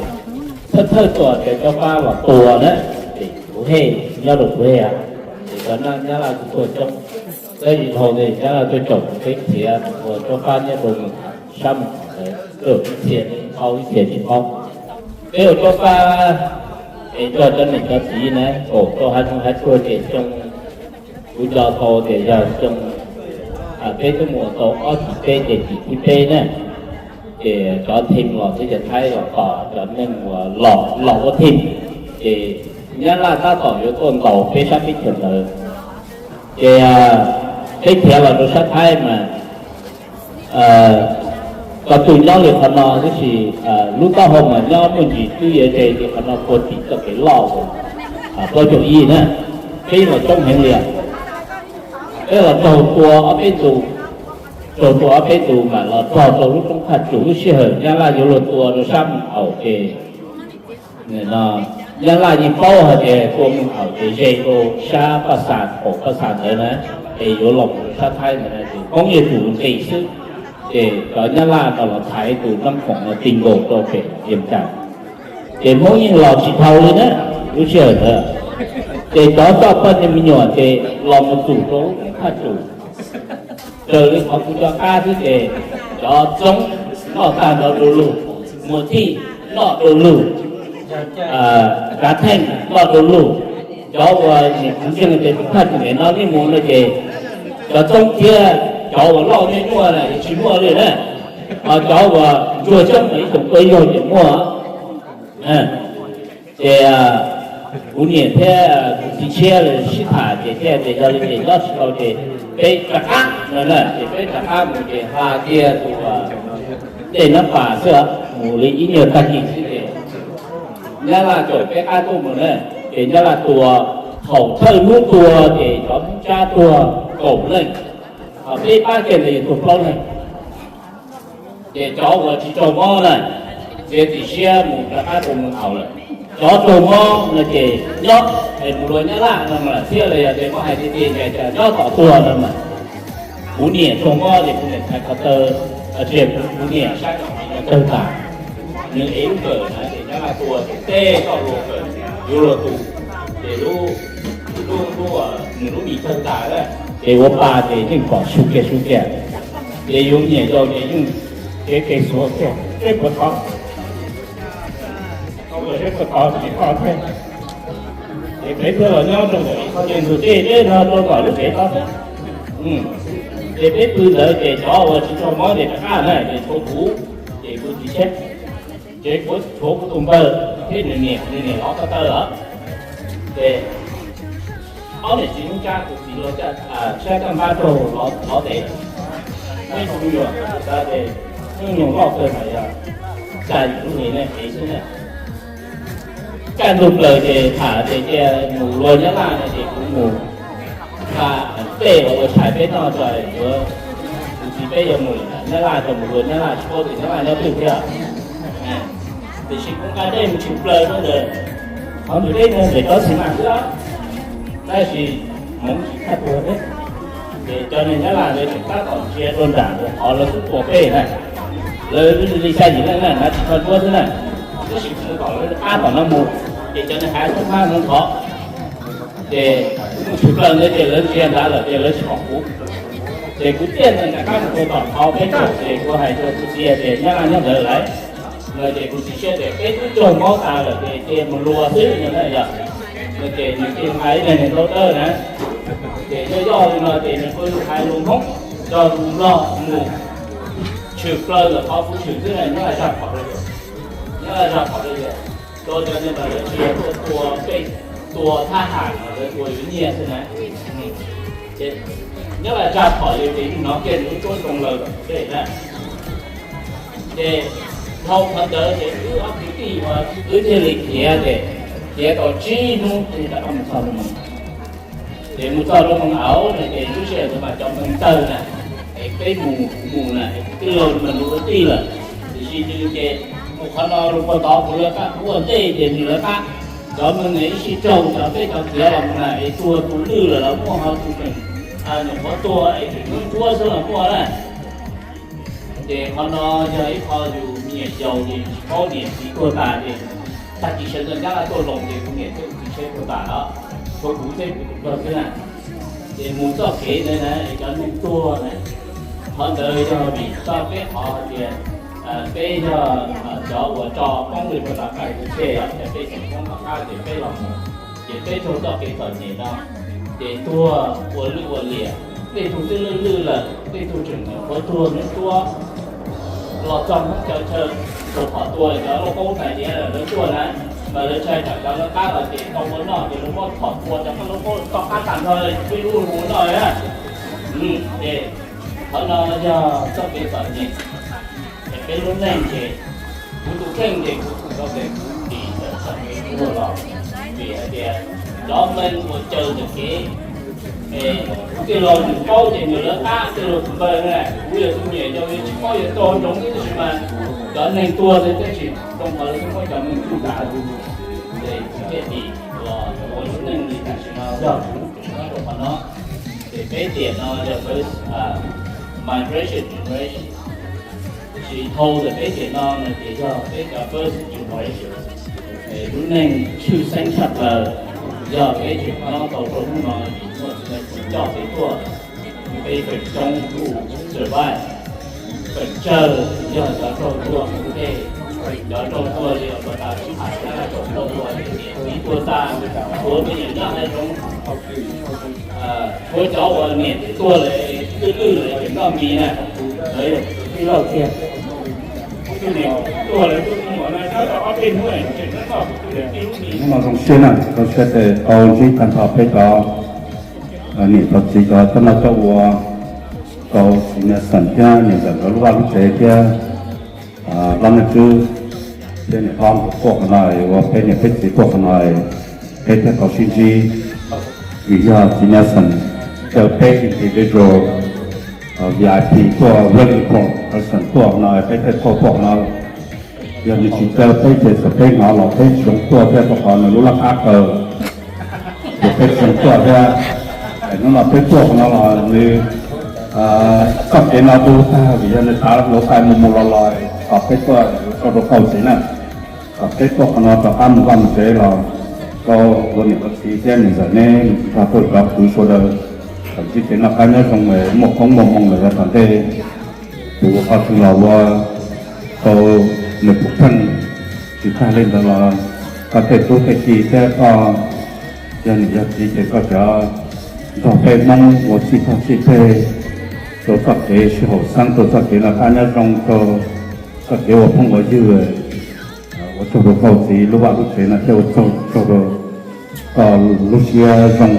thawj thawj tuaj cov cob pab los tua na, ces kuv hej, nyob rau kuv hej, ces cov Nyab Laj kuj tuaj coob, peb dhau ntawd Nyab Laj tuaj caum peb khiav mus ua cob pab nyob rau sab Moos Kham ntawd, tuaj ib txhia paub ib txhia tsis paub. Peb ua cob pab es nrog cov niam cov txiv na, kaum rau hav zoov hav tsuag ces xyoo, kuv nco tau tias yog xyoo peb twb mus tau ob txhiab peb ces tim thib peb na, ces cov team los txog cov Thaib los tos cov neeg uas los los ua team, ces Nyab Laj tab tom yuav tuaj ntaus peb sab teb chaws ntawd. Ces peb khiav los rau sab Thaib mas kom tus nyob li qhov no tab sis lub taub hau mas nyob muaj ntsis twb yuav ze li qhov no puag tim txoj kev loj plaub caug ib na. peb los coob heev li. Peb los raug tua ob peb ntu, raug tua ob peb ntu mas los txog rau lub roob Thaj Tsum, lub sij hawm Nyab Laj yuav luag tua rau sab Moos Aum ces Nyab Laj yeej paub hais tias tua Moos Aum ces ze rau sab Paj Xas, qaum Paj Xas ntawd na, es yuav los rau sab Thaib ntawd na, ces Hmoob yeej tus nqis xwb. Ces cov Nyab Laj no los thaiv tus Nab Khoom no ti nkaus rau pem Vias Cas. Ces Hmoob yeej los tsis dhau li na, lub sij hawm ntawd. Ces cov txoj poj niam me nyuam ces los mus txum rau lub Thaj Tsum. Raws li qhov kuv cov qab xwb ces cov Txoob noj tag nrho du lug, Muas Thij noj du lug, Kav Theej noj du lug. Cov uas nim kuv ntseeg tias tus Thaj Tsum ntawm no nej mus no ces cov Txoob thiab cov uas loj nej muaj na tsis muaj li na, ho cov uas ntsuag coob mas ib xyoos tuaj ib zaug ces muaj. Ces kuv niam thiab kuv txiv tshiab lawv sib tham ces thiaj tias yog li ces nyob tsis tau ces peb rov qab no na, ces peb rov qab mus ces hla kiag tus dej Nab Pas xwb, mus li ib nyuag tag kis xwb ces Nyab Laj caum peb qab tuaj mus na, ces Nyab Laj tua, thaum thawj hnub tua ces cov Hmoob Tsab tuag kaum leej, ho peb pab kiag ntawd yuav tuag plaub leeg. Ces cov uas tsis raug mob na, txiav txim siab mus rov qab rau Moos Aum lawm. Cov raug mob no ces nyob es mus luag Nyab Laj no mas thiab los yog tias muab hais tiag tiag ces nyob tom tuag no mas. Kuv niam raug mob ces kuv niam thaiv qhov taw, tsis, kuv niam sab tawg tas, nws ev lub kawm na ces Nyab Laj tua ces tej txoj hlua kawm yuav luag tu, ces lub, lub, nws lub mis tawg tas lawm ces ua pa ces yeej pom su kiag su kiag, ces yus niam yau ces yeej kev kev xuav kiag seb puas tau, seb puas tau tsis tau thiab. Ces peb thiaj los nyob rau ntawm ib qho ntug dej deb no rau tom lub tsev tod thiab. Ces peb pw ntawd ces cov uas tsis raug mob ces rov qab na ces tshuav kuv, ces kuv txiv tshiab, ces kuv tshuav kuv tus npawg thiab nws niam, nws niam lov ko taw lawm. Ces ob niam txiv Hmoob Tsab, tus txiv los sab caj npab raug lov tes, muaj ib tug me nyuam, ces nyuag nyuag loj kawg mas yog xya yim lub hlis ne, ev xwb na. Kaj ntug plaws ces tham tias cia mus luag Nyab Laj no ces kuv mus nqa tej los ua tshais peb noj tso, yuav, kuv txiv peb yuav mus Nyab Laj, tau mus luag Nyab Laj tsis paub tias Nyab Laj nyob twg thiab. Tiam sis kuv nqa dej mus tshwm plaws rau ntawm qhov ntug dej no ntawm cov xis mas xwb, tab sis hmoov tsis tshaj tuag thiab. Ces cov neeg Nyab Laj ntawd tseem tab tom ntsia rau nram ntawm qhov lawv xub tua peb na, lawv li xya yim leej na, hnav tsis tau duab xwb na, tab sis kuv mus tom lawv qab tom no mus, ces cov neeg hnav xub hmab ntxhov ntxhov, ces kuv mus tshwm plaws ntawd ces lawv ntsia nrad lawm ces lawv tsis pom kuv. Ces kuv thiaj nqa rov qab mus rau tom qhov peb nyob ces kuv hais rau kuv txiv tias Nyab Laj nyob ntawd lawm. No ces kuv txiv siab tias peb twb raug mob tas lawm ces cia mus luag xwb no na yog. No ces nws cia nqa ib leeg niag ntaub dawb na, ces yog yog li no ces nws kuj hais lus Hmoob, coj lus Nplog mus tshwm plaws ntawm qhov kuv tshwm xwb na, nyob zaj phom rau yus, nyob zaj phom rau yus, rau cov neeg uas lawv tsis yog tuaj tua pej, tua thab ham los lawv tua yuav nyiaj xwb na. Ces nyob zaj phom yus ces hnov kiag nws lub suab zoo laws tom tus dej na. Ces dhau qhov ntawd ces wb ob kwv tij uas wb thiaj li khiav ces khiav tau tsib hnub thiaj rov qab mus txog rau Moos. Ces mus txog rau Moos Aum no ces lub sij hawm ntawd mas cov Moos tawg na, es peb mus kuv mus na, es kuv twb laug li mas nws ua tij lawm, tiam sis nws ces mus qhov no los puag tod kuv lawv qab, kuv ua ntej ces nws lawv qab. Cov Moos ib sij raug cov peb cov khiav los mus na es tuag tus lwj lawm los muaj, ho tus tseem nyuam qhuav tuag es tseem hnub ncuab xwb los muaj na. Ces qhov no yog ib qho yus me nyuam yaus ces yus tsis paub niam txiv tuag tas ces tag kis sawv ntxov Nyab Laj tuaj los ces kuv niam thiab kuv txiv tshiab tuag tas lawm, tshuav kuv thiab kuv tus npawg xwb na. Ces mus txoj kev ntawd na es cov neeg tuag na, qhov ntawd yog vim txoj peb qhov hais tias peb yog cov uas tso poob li puag tom qab kuv tshej os, ces peb tseem poob tom qab ces peb los mus, ces peb raug txoj kev txom nyem no, ces tuag ua lwj ua liam, tej tug twb lwj lwj lawm, tej tug tseem nyuam qhuav tuag hnub ncuab. Los txog hnub cov chaw tau phom tua, cov lauj kaub tais diav lawv tuaj na, mas lawv ntshai tsam cov lawv qab los ces tau ua noj ces lawv muab phom tua cov lauj kaub tom qab tag nrho, peb lub ua noj na. Ces qhov no yog txoj kev txom nyem. Ces peb lub neej ces kuv tus kheej ces kuv txhum tau tias kuv dim tawm txoj kev tuag los, vim hais tias Cov neeg uas caw ntawm kev, es tij laug nws paub ces nws lawv qab tij laug tus npawg na, kuv yog tus nyiam cov tsis paub yuav tau ntsoov tab sis mas cov neeg tuag tab sis zoo qhov lawv muab cov neeg tsuj tas, ces thiaj tim uas ua lub neej li tam sim no yog rau qhov no. Ces peb tiam no yog first migration generation, tab sis dhau ntawm peb tiam no no ces yog peb cov first generation. Lub neej tshwj xeeb tshaj plaws yog peb tseem nyob tau rau hnub no vim muaj txiv neej coj peb tuaj, peb feem coob kuj survive. Feem tsawg yog cov raug tuag ua ntej, cov raug tuag li uas tas sib hais na, raug tuag ua niam txiv tuag tag, tuag peb nyob nyob hav zoov, tshuav cov uas niam txiv tuag lawm twb lwj lawm tseem noj mis na, lawv yog tij laug tiag. Tus niam tuag lawm tus muam no nyob tau ob peb hnub tseem noj tus niam tij lub mis. Hnub no zoo siab na, zoo siab tes tau ntsib tag nrho peb cov niam cov txiv cov coj noj coj ua, tau txiv Nias Xeem thiab niam Ntxawm nkawd lub vaj lub tsev thiab lab neej tswb thiab niam hlob nkawd tuaj qhov no, ua peb niam peb txiv tuaj qhov no, peb thiaj tau sib ntsib. Vim yog txiv Nias Xeem caw peb individual V I P tuaj, very important person tuaj qhov no, peb thiaj tuaj qhov no. Yog nws tsis caw peb ces txawm peb hnov los peb tsis zoo tuaj thiab rau qhov nws lub laj qab kawg. Ces peb tsis zoo tuaj thiab. Hnub no peb tuaj qhov no los nws txoj kev no tu tag vim yog nws tav hluav taws mus mus los los kom peb tuaj rau rau qaug tsev na. Kom peb tuaj qhov no rov qab mus vaj mus tsev los rau tus niam tus txiv thiab niam ntxawm neb nrog rau cov kwv sawv daws kom ntsib kev noj qab nyob zoo, muaj qoob muaj loo lawm yav tom ntej. Kuv ua qhov twg los ua rau nws puv pheej. Tsis tag li ntawd los koj tej tub tej ki thiab koj yog niam yog txiv ces koj cov nrog peb Hmoob ua txij tog txij peg rau txoj kev sib haum xeeb, rau txoj kev noj qab nyob zoo, rau txoj kev ua phooj ua ywg. Ua tsaug rau koj txiv lub vaj lub tsev no thiab ua tsaug rau koj lub siab zoo,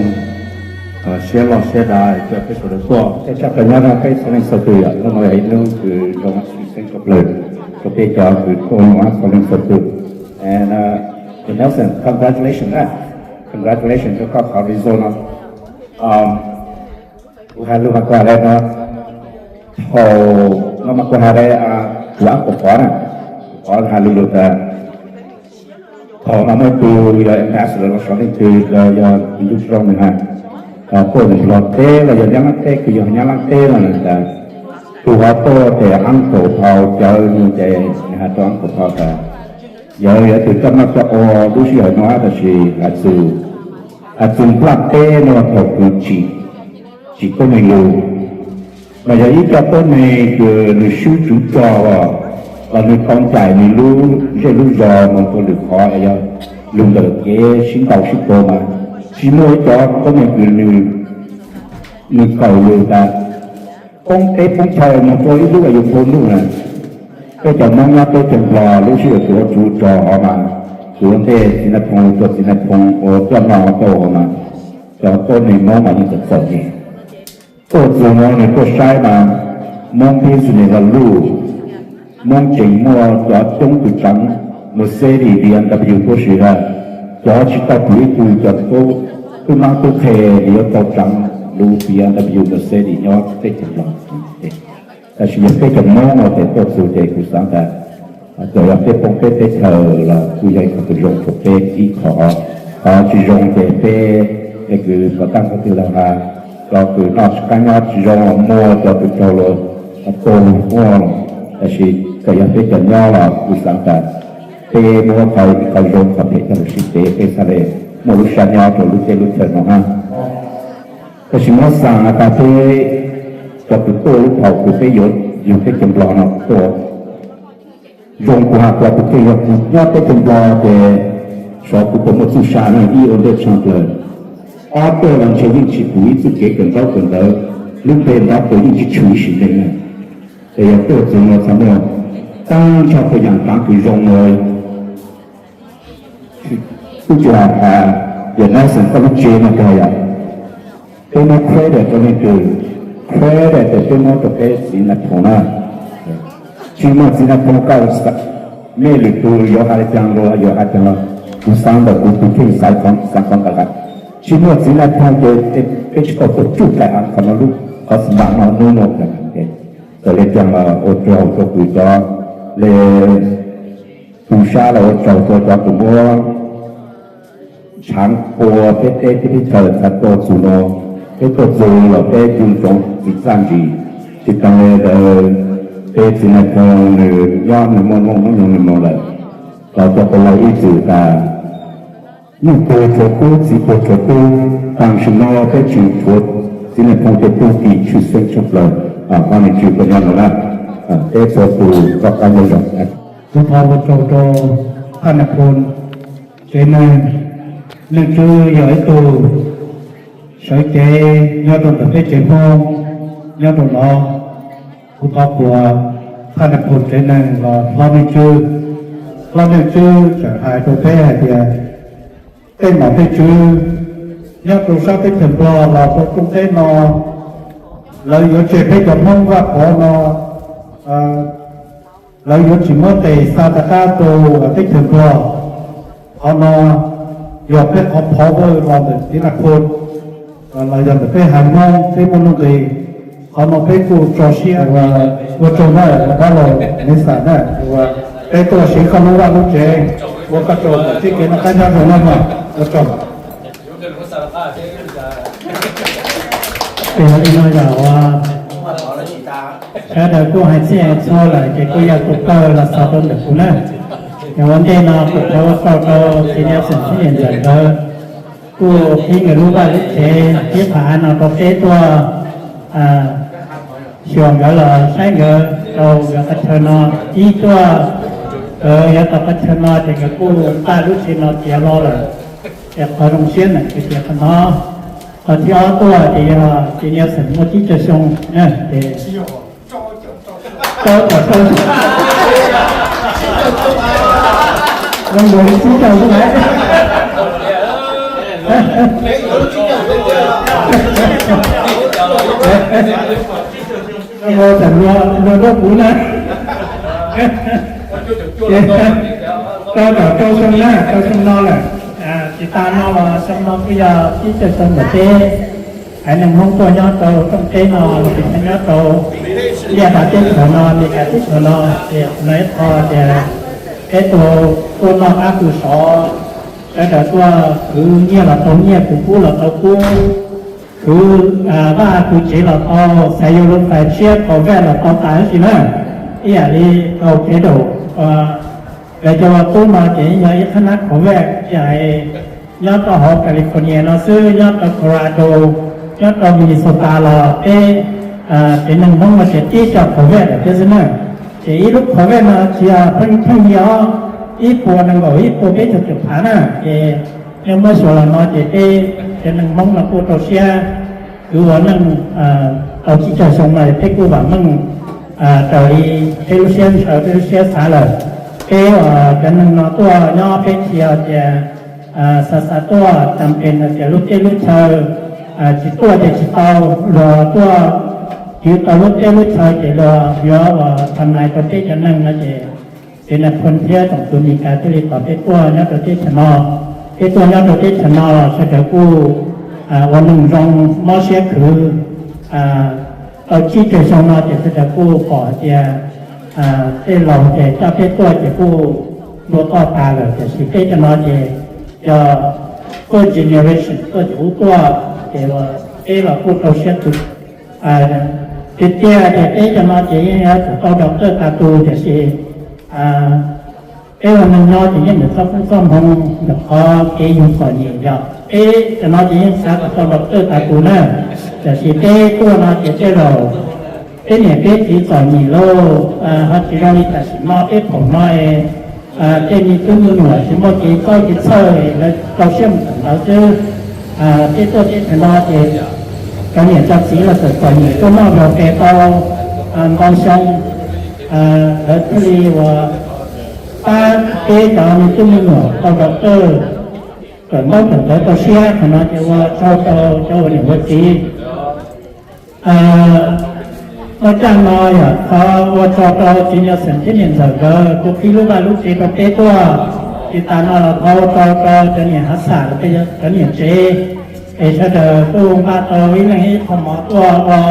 siab loj siab dav coj peb sawv daws tuaj. Tej tshaj plaws nyob rau peb txhua leej txhua tus yom, hnub no yog ib hnub kws zoo tshwj xeeb tshaj plaws rau peb cov kws tuaj nyob txhua leej txhua tus. And Nelson, congratulations, congratulations rau koj qhov result no. Kuv hais lus mas kuv hais no, thaum no mas kuv hais rau kuv ab Kaum Pov na, Kaum Pov hais lus lus tas thaum no muaj ib tug yog ambassador los xyov leej twg los yog tus ntuj tsis zoo nws hais, tuaj nws Nplog teb los yog Nyab Laj teb, kws yog Nyab Laj teb no nws tas tus ho tuaj ces ab Kaum Pov cawv nws ces nws hais rau ab Kaum Pov tas yog yog tus coj noj coj ua lub sij hawm no tab sis hais txug, hais txug Nplog teb no thaum kws tsim, tsim tuab neeg lug, mas yog ib co tuab neeg kws nws swb tswv rog los nws tau ncaim nws lub zej lub zos mus rau lwm qhov los yog lug ntawm kev sib ntaus sib tua mas tsis muaj ib co tuab neeg kws nws kawm lug tas poob teb poob chaw mus rau ib lub uas yus tau nuj na. Peb cov Hmoob nyob teb chaws Nplog lub sij hawm tsuav tswv rog hov mas, tsuav ntej txiv Nais Phoo, tsuav txiv Nais Phoo ua coj noj coj ua mas, cov tuab neeg Hmoob mas yeej txawm txom nyem. Tuaj txug no nws tuaj saib mas Hmoob business los luj, Hmoob tseem muaj cov coob kws tsaav Mercedes B M W tuab si lawm, cov tsis tau pum ib tug cov tub, tub mab tub qhe yuav tau tsaav lub B M W Mercedes nyob teb chaws Nplog. Tab sis yog peb cov Hmoob no ces tuaj txug ces kuv xaav tas txawm yog peb poob peb teb chaws los kuj yog ib qho kws zoo rau peb ib qho. Qhov tsis zoo ces peb, peb kws puas taab qhov twg los has, cov kws noj tsis qab nyob tsis zoo los muaj, cov kws raug los tuag muaj, tab sis txawm yog peb cov nyob los kuv xaav tas peb muab qhov ib qho zoo qhov phem coj los sib teb, peb txhaj le muaj lub sab nyob rau lub teb lub chaw no hab. Tab sis muab xaa tas peb cov kws tuaj lub thaum kws peb yuav yug teb chaws Nplog no tuaj, zoo kuv has kuv tus kheej yog kuv nyob teb chaws Nplog ces xyov kuv puas muaj txuj sa ne, ib ua ntej tshaaj plawg. Ob, tuaj los ntshe yeej tsis pum ib txuj kev kawm ntaub kawm ntawv, lub npe ntaub kawm yeej tsis tshwm ib sim neej ne. Ces yog tuaj txug no txhaj muaj taab nrho puas yaam taav kws zoo no. Kuj tsis has has yog Nelson koj lub tsev no kag yom. Peb muab credit rau leej twg? Credit ces peb muab rau peb txiv Nais Phoo na. Tsis muaj txiv Nais Phoo koj, mej lwm tug yuav has le caag los yuav has caag los, kuv xaav ntawm kuv tus kheej xaav qhov, xaav qhov nqaa. Tsis muaj txiv Nais Phoo ces peb tsis tau tuaj tsuj daim av qhov no lub qhov xim npam no hnub no. Txawm li cas los ua tsaug rau kws cov le tu sab los ua tsaug rau cov kws muab tshav nqua peb teb thiab peb chaw txhaj tuaj txug no. Peb tuaj txug los peb ncu ntsoov txiv txaj ntsim, tsis tas li ntawd peb txiv Nais Phoo nws nyob nws muaj noob nyoog nws mus lawm, los coj tau laug ib txwm tas nyuj puag tshuav kub txiv puag tshuav kub. Tam sim no peb tseem tshuav txiv Nais Phoo tej tub ki tshwj xeeb tshaj plaws, koj niam tsis koj nyob no na, peb txhua tus koj qab nyob zoo. Kuv thov ua tsaug rau Thaj Nais Phoo tsev neeg, Leej Tswb yog ib tug sawv cev nyob rau ntawm peb tsev Hmoob nyob rau no. Kuv thov qhuas Thaj Nais Phoo tsev neeg los hlob Leej Tswb, hlob Leej Tswb tseem hais rau peb hais tias tej nom tej tswv nyob rau sab teb chaws Nplog los rau rooj teb no, lawv yuav tseg peb cov Hmoob Vaj Pov no, lawv yuav tsis muab tes xa rov qab rau teb chaws Nplog. Qhov no yog peb qhov phov vawj los ntawm txiv Nais Phoo los yog ntawm peb haiv Hmoob peb muaj nuj nqis. Qhov no peb kuj tso siab ua tsaug na, dab laug Maiv Xas na, peb tuaj siv koj lub vaj lub tsev, ua koj tsaug kom txij kev noj qab nyob zoo na mog, ua tsaug. Ces yog li no yog ua sawv daws kuj hais txhij hais txhua lawm ces kuj yog tus kawg los xaus rau ntawm kuv na. Yog ua ntej no kuv thov ua tsaug rau txiv Nelson thiab niam ntxawm nkawd kuj qhib nkawd lub vaj lub tsev thiab phaj av no rau peb tuaj xyuas nkawd los saib nkawd rau nkawd qhov chaw no. Ib tuaj nkawd yuav tau qhov chaw no ces nkawd kuj npaj lub tsev no tiav los lawm. Ces qhov zoo siab ntawm kuv tias qhov no. Qhov thib ob tuaj ces yog txiv Nelson muaj tsib caug xyoo na, ces rau tom rau zoo nkaus li tsib caug xwb lawm. Zoo nkaus tam luag luag nrog kuv na. Ces rau tom rau xyoo na, rau xyoo no lawm. Tsis tas no los xyoo no kuj yog tsib caug xyoo ntawm peb haiv neeg Hmoob tuaj nyob rau rooj teb no los sis nyob rau Liaj Vas teb chaws no, Meskas teb chaws no, ces qhov no ib qho tias peb tuaj noj qab pw sov, sawv daws tuaj khwv nyiaj los tau nyiaj, khwv kub los tau kub, khwv vaj khwv tsev los tau, xav yuav lub fais tshiab Corvette los tau tas huv si na. Ib yam li tau kev daum, lawv cov ua tub no ces yog ib qhab nab Corvette ib yam nyob rau hauv California no xwb, nyob rau Colorado, nyob rau Minnesota los peb tsev neeg Hmoob no ces tib co Corvette lawm thiab xwb na. Ces ib lub Corvette no tsis yog pheej pheej yig os, ib puas nees nkaum ib puas peb caug phav na. Ces nej muab xyuas los no ces peb tsev neeg Hmoob no kuj rau siab, kwv ua neej tau tsib caug xyoo no peb kuj vam meej raws li peb lub siab ntshaw peb lub siab xav lawm. Peb cov neeg no tuaj nyob peb tsis yog tias xav xav tuaj, tam pes hais tias lub teb lub chaw tsis tuaj ces tsis tau, luag tuaj kwv tau lub teb lub chaw ces luag yuav ua tham nais rau peb cov neeg no ces txiv Nais Phoo thiab tsoom fwv Meskas thiaj li tos peb tuaj nyob rau teb chaws no. Peb tuaj nyob rau teb chaws no los sawv daws kuj ua neeg zoo mob siab khwv tau tsib caug xyoo no ces sawv daws kuj pom hais tias tej laus ces coj peb tuaj ces kuj ntua toj tas lawm, tiam sis peb cov no ces yog first generation tuaj ces ub tuaj, ces peb los kuj rau siab kawg. Tiag tiag ces peb cov no ces yeej yuav tsum tau doctor tas tus, tiam sis peb ua neeg nyob ces yeej ntawm txoj koob txoj hmoov, ntawm qhov kev yug txom nyem yog peb cov no ces yeej xav kom tau doctor tas tus na. Tiam sis peb tuaj no ces tej zaum peb niam peb txiv txom nyem lauj, ho tsis zoo li tam sim no peb phaum no es tej me tub me nyuam tsis muaj kev txawj kev txhawj, lawv rau siab mus tawm ntawd xwb. Peb tuaj teb chaws no ces cov niam cov txiv los txawm txom nyem tuaj noj vos pes tau ntau xyoo, lawv thiaj li uas pab peb cov me tub me nyuam tau doctor, kawm ntaub kawm ntawv tau siab. Qhov no ces ua tsaug rau cov ua niam ua txiv. Muaj caj no yog thov ua tsaug rau txiv Nelson thiab niam ntxawm nkawd kuj qhib lub vaj lub tsev rau peb tuaj. Tsis tas no los thov ua tsaug rau cov niam hav xam, cov niam tsev, Es sawv daws kuj npaj tau ib leeg ib qho mov tuaj ua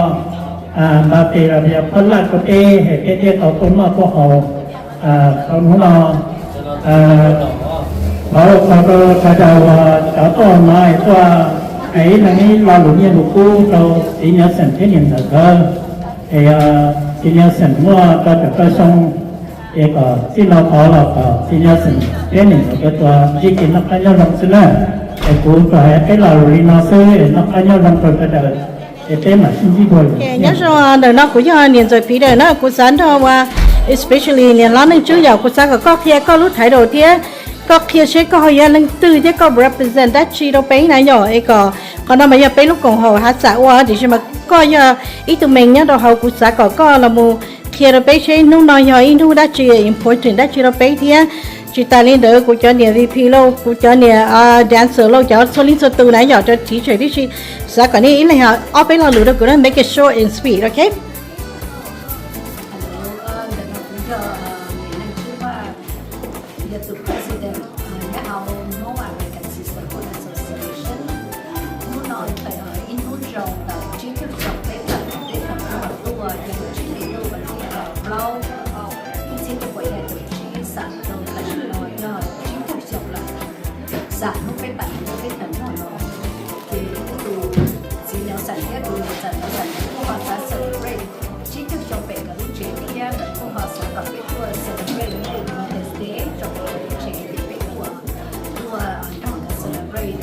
npaj tes los yog phab laj rau peb es peb thiaj tau tuaj noj tuaj haus rau hnub no. Thov ua tsaug rau sawv daws uas cov tuaj no es tuaj hais ib leeg ib lo lus nyiaj lus kub rau txiv Niam Xeem thiab niam ntxawm nkawd. Es txiv Niam Xeem muaj rau caum rau xyoo, es kom txij no tod los kom txiv Niam Xeem thiab niam ntxawm nkawd tsuas ntsib kev noj qab nyob zoo xwb na. Es kuv tsuas hais peb lo lus li no xwb, es noj qab nyob zoo rau sawv daws, es peb mam sib ntsib dua lwm. Nyob zoo, ntawm no kuv yog niam ntxawm Peter na, kuv xav nrog ua, especially niam hlob Neej Tswb, yog kuv xav kom koj qhia koj lub title thiab koj qhia seb koj ho yog leej twg thiab koj represent dab tsi rau peb na yom. Es kom qhov no mas yog peb lub koom haum hav xam ua, tiam sis mas koj yog ib tug main nyob rau hauv, kuv xav kom koj los mus qhia rau peb seb hnub no yog ib hnub dab tsi, important dab tsi rau peb thiab. Tsis tas li ntawd kuv cov niam V P lauj, kuv cov niam dancer lauj, cov txhua leej txhua tus na yom, cov teacher tib si, xav kom nej ib leeg ob peb lo lus rau kuv na, make it short and sweet, ok? Yog tus president nyob hauv Hmoob American Sisterhood Association. Hnub no ib hnub zoo ntawm tsib caug xyoo peb tawm peb tawm tuaj yog tsib hlis ntuj vas thib plaub, ib txhiab cuaj puas yim caum tsib, xam rau tam sim no yog tsib caug xyoo lawm. Xam hnub peb tawm peb tawm noj no, ces tus txiv Nyob Xam thiab tus niam ntxawm Nyob Xam kuj ho xav celebrate tsib caug xyoo pem nkawd lub tsev thiab nkawd kuj ho xav kom peb tuaj celebrate Mother's Day rau nkawd lub tsev, ces peb tuaj, tuaj nrog nkawd celebrate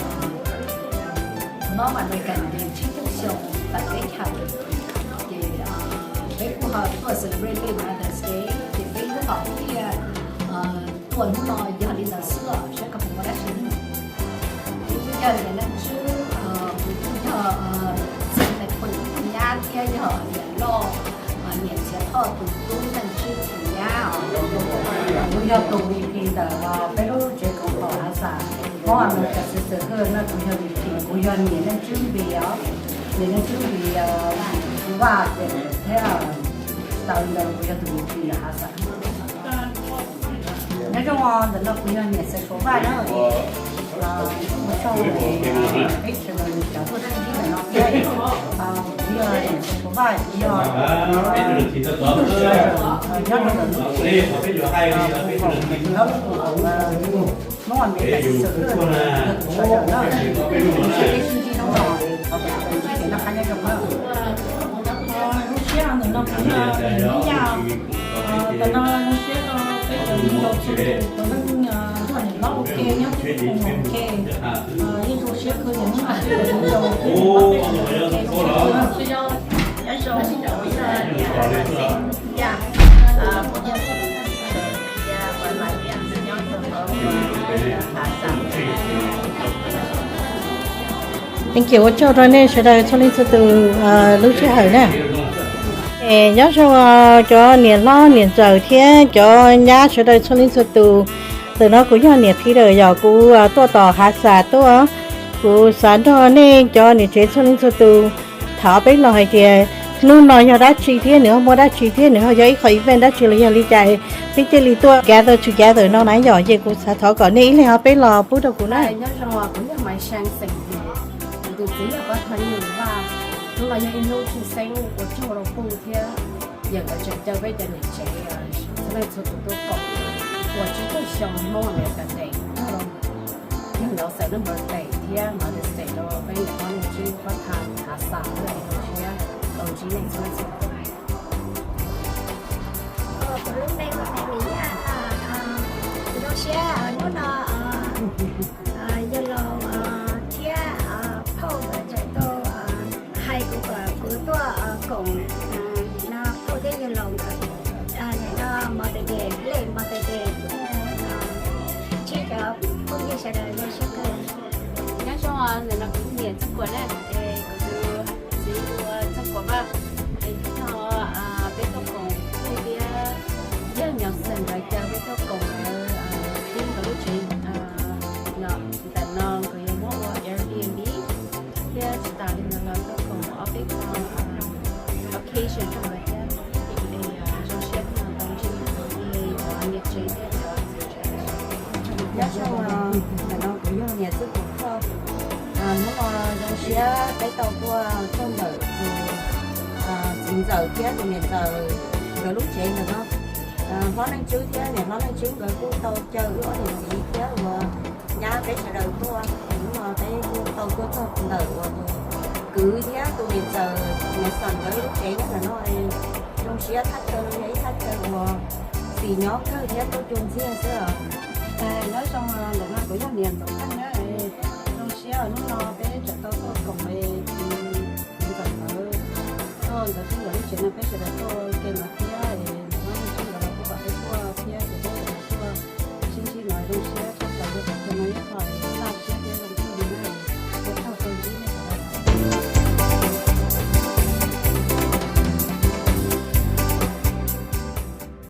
Hmoob American Day tsib caug xyoo tawm teb chaws. Ces peb kuj ho tuaj celebrate Mother's Day, ces peb lub hom phiaj tuaj hnub no yog li ntawd xwb, saib koj puas muaj dab tsi. Kuv yog niam Neej Tswb, kuv kuj yog txiv Nais Phoo tus nyab thiab yog niam loj, niam Txiav Thoj tus tub Neej Tswb tus nyab. Kuv yog tus V P ntawm peb lub tsev koom haum hav xam Hmoob American Sisterhood no, kuv yog V P, kuv yog niam Neej Tswb Npis os, niam Neej Tswb Npis Vaj thiab tau li ntawd kuv yog tus V P ntawm hav xam. Nyob zoo, ntawm no kuv yog niam Xeem Pov Vaj na, ua tsaug peb sawv daws cov tuaj sib ntsib ntawm no thiab. Kuv yog niam Xeem Pov Vaj, kuv yog nyob rau ntawm lub tsev, lub koom haum Hmoob American Sisterhood yog tus sawv daws na. Kuv sib ntsib hnub no, thov kom sawv daws ntsib kev noj qab nyob zoo na. Lub sij hawm ntawm no kuv yog niam Yaj, tam no zoo siab rau peb cov viv ncaus txhua tus, puav leej yog niam hlob ua ke nyob tib tug mus ua ke, yeej zoo siab kawg, niam hlob ua ke, zoo siab kawg. Thank you, ua tsaug rau nej sawv daws txhua leej txhua tus lub sij hawm na. Es nyob zoo cov niam hlob niam ntxawm thiab cov nyab sawv daws txhua leej txhua tus. Ntawm no kuv yog niam Peter, yog kuv tuaj tom hav xam tuaj. Kuv xav nrog nej cov niam tsev txhua leej txhua tus tham peb los hais tias hnub no yog dab tsi thiab nws ho muaj dab tsi thiab nws ho yog ib qho event dab tsi los yog li cas peb thiaj li tuaj gather together no na yom. Ces kuv xav thov kom nej ib leeg ob peb los pub rau kuv na. Nyob zoo, kuv yog Maiv Xeeb Xeem Yim, kuv tus txiv yog Pov Thoj Nyuj Vaj. Hnub no yog ib hnub tshwj xeeb ua tsaug rau Pub thiab yawm nkawd tseem caw peb cov niam tsev txhua leej txhua tus tuaj koom ua tsib caug xyoo Hmoob American Day, nrog rau yog Nyob Xam lub birthday thiab Mother's Day rau peb niam hlob Neej Tswb Pov Thoj hav xam thiab zoo siab tau ntsib nej txhua leej txhua tus. Kuv lub npe hu ua Maiv Yaj, kuv zoo siab hnub no yawg laus thiab phauj nkawd tseem tuaj hais kuv kom kuv tuaj koom no, phauj thiab yawg laus nkawd nim no Mother's Day, late Mother's Day, ntsib cov phooj ywg sawv daws zoo siab kawg. Nyob zoo, ntawm no kuv niam Txooj Kuam na, es kuv tus txiv hu ua Txooj Kuam Vaj, es hnub no peb tuaj koom phooj thiab yawg Nyob Xam nkawd caw peb tuaj koom nkawd pib nkawd lub tsev no. Ntawm no nkawd yuav muab ua Airbnb thiab tsis tas li ntawd los tuaj koom ob peb qho occasion rau nkawd thiab. Es zoo siab hnub no tau ntsib niam tsev thiab cov. Nyob zoo, ntawm no kuv yog niam Txooj Kuam Thoj. Hnub no zoo Tau tuaj txog ntawm tus txiv ntxawm thiab tus niam ntxawm nkawd lub tsev ntawm no. Hlob Neej Tswb thiab niam hlob Neej Tswb nkawd kuj tau caw wb ob niam txiv thiab uas nyab peb sawv daws tuaj. Hnub no peb kuj tau tuaj txog ntawm uas tus kwv thiab tus niam ntxawm Nelson nkawd lub tsev nyob ntawm no. Zoo siab thaj chaw no yog ib thaj chaw uas xis nyob kawg thiab tuaj cuag ntxiag xwb os. Nyob zoo, ntawm no kuv yog niam Ntxoov Xeej na.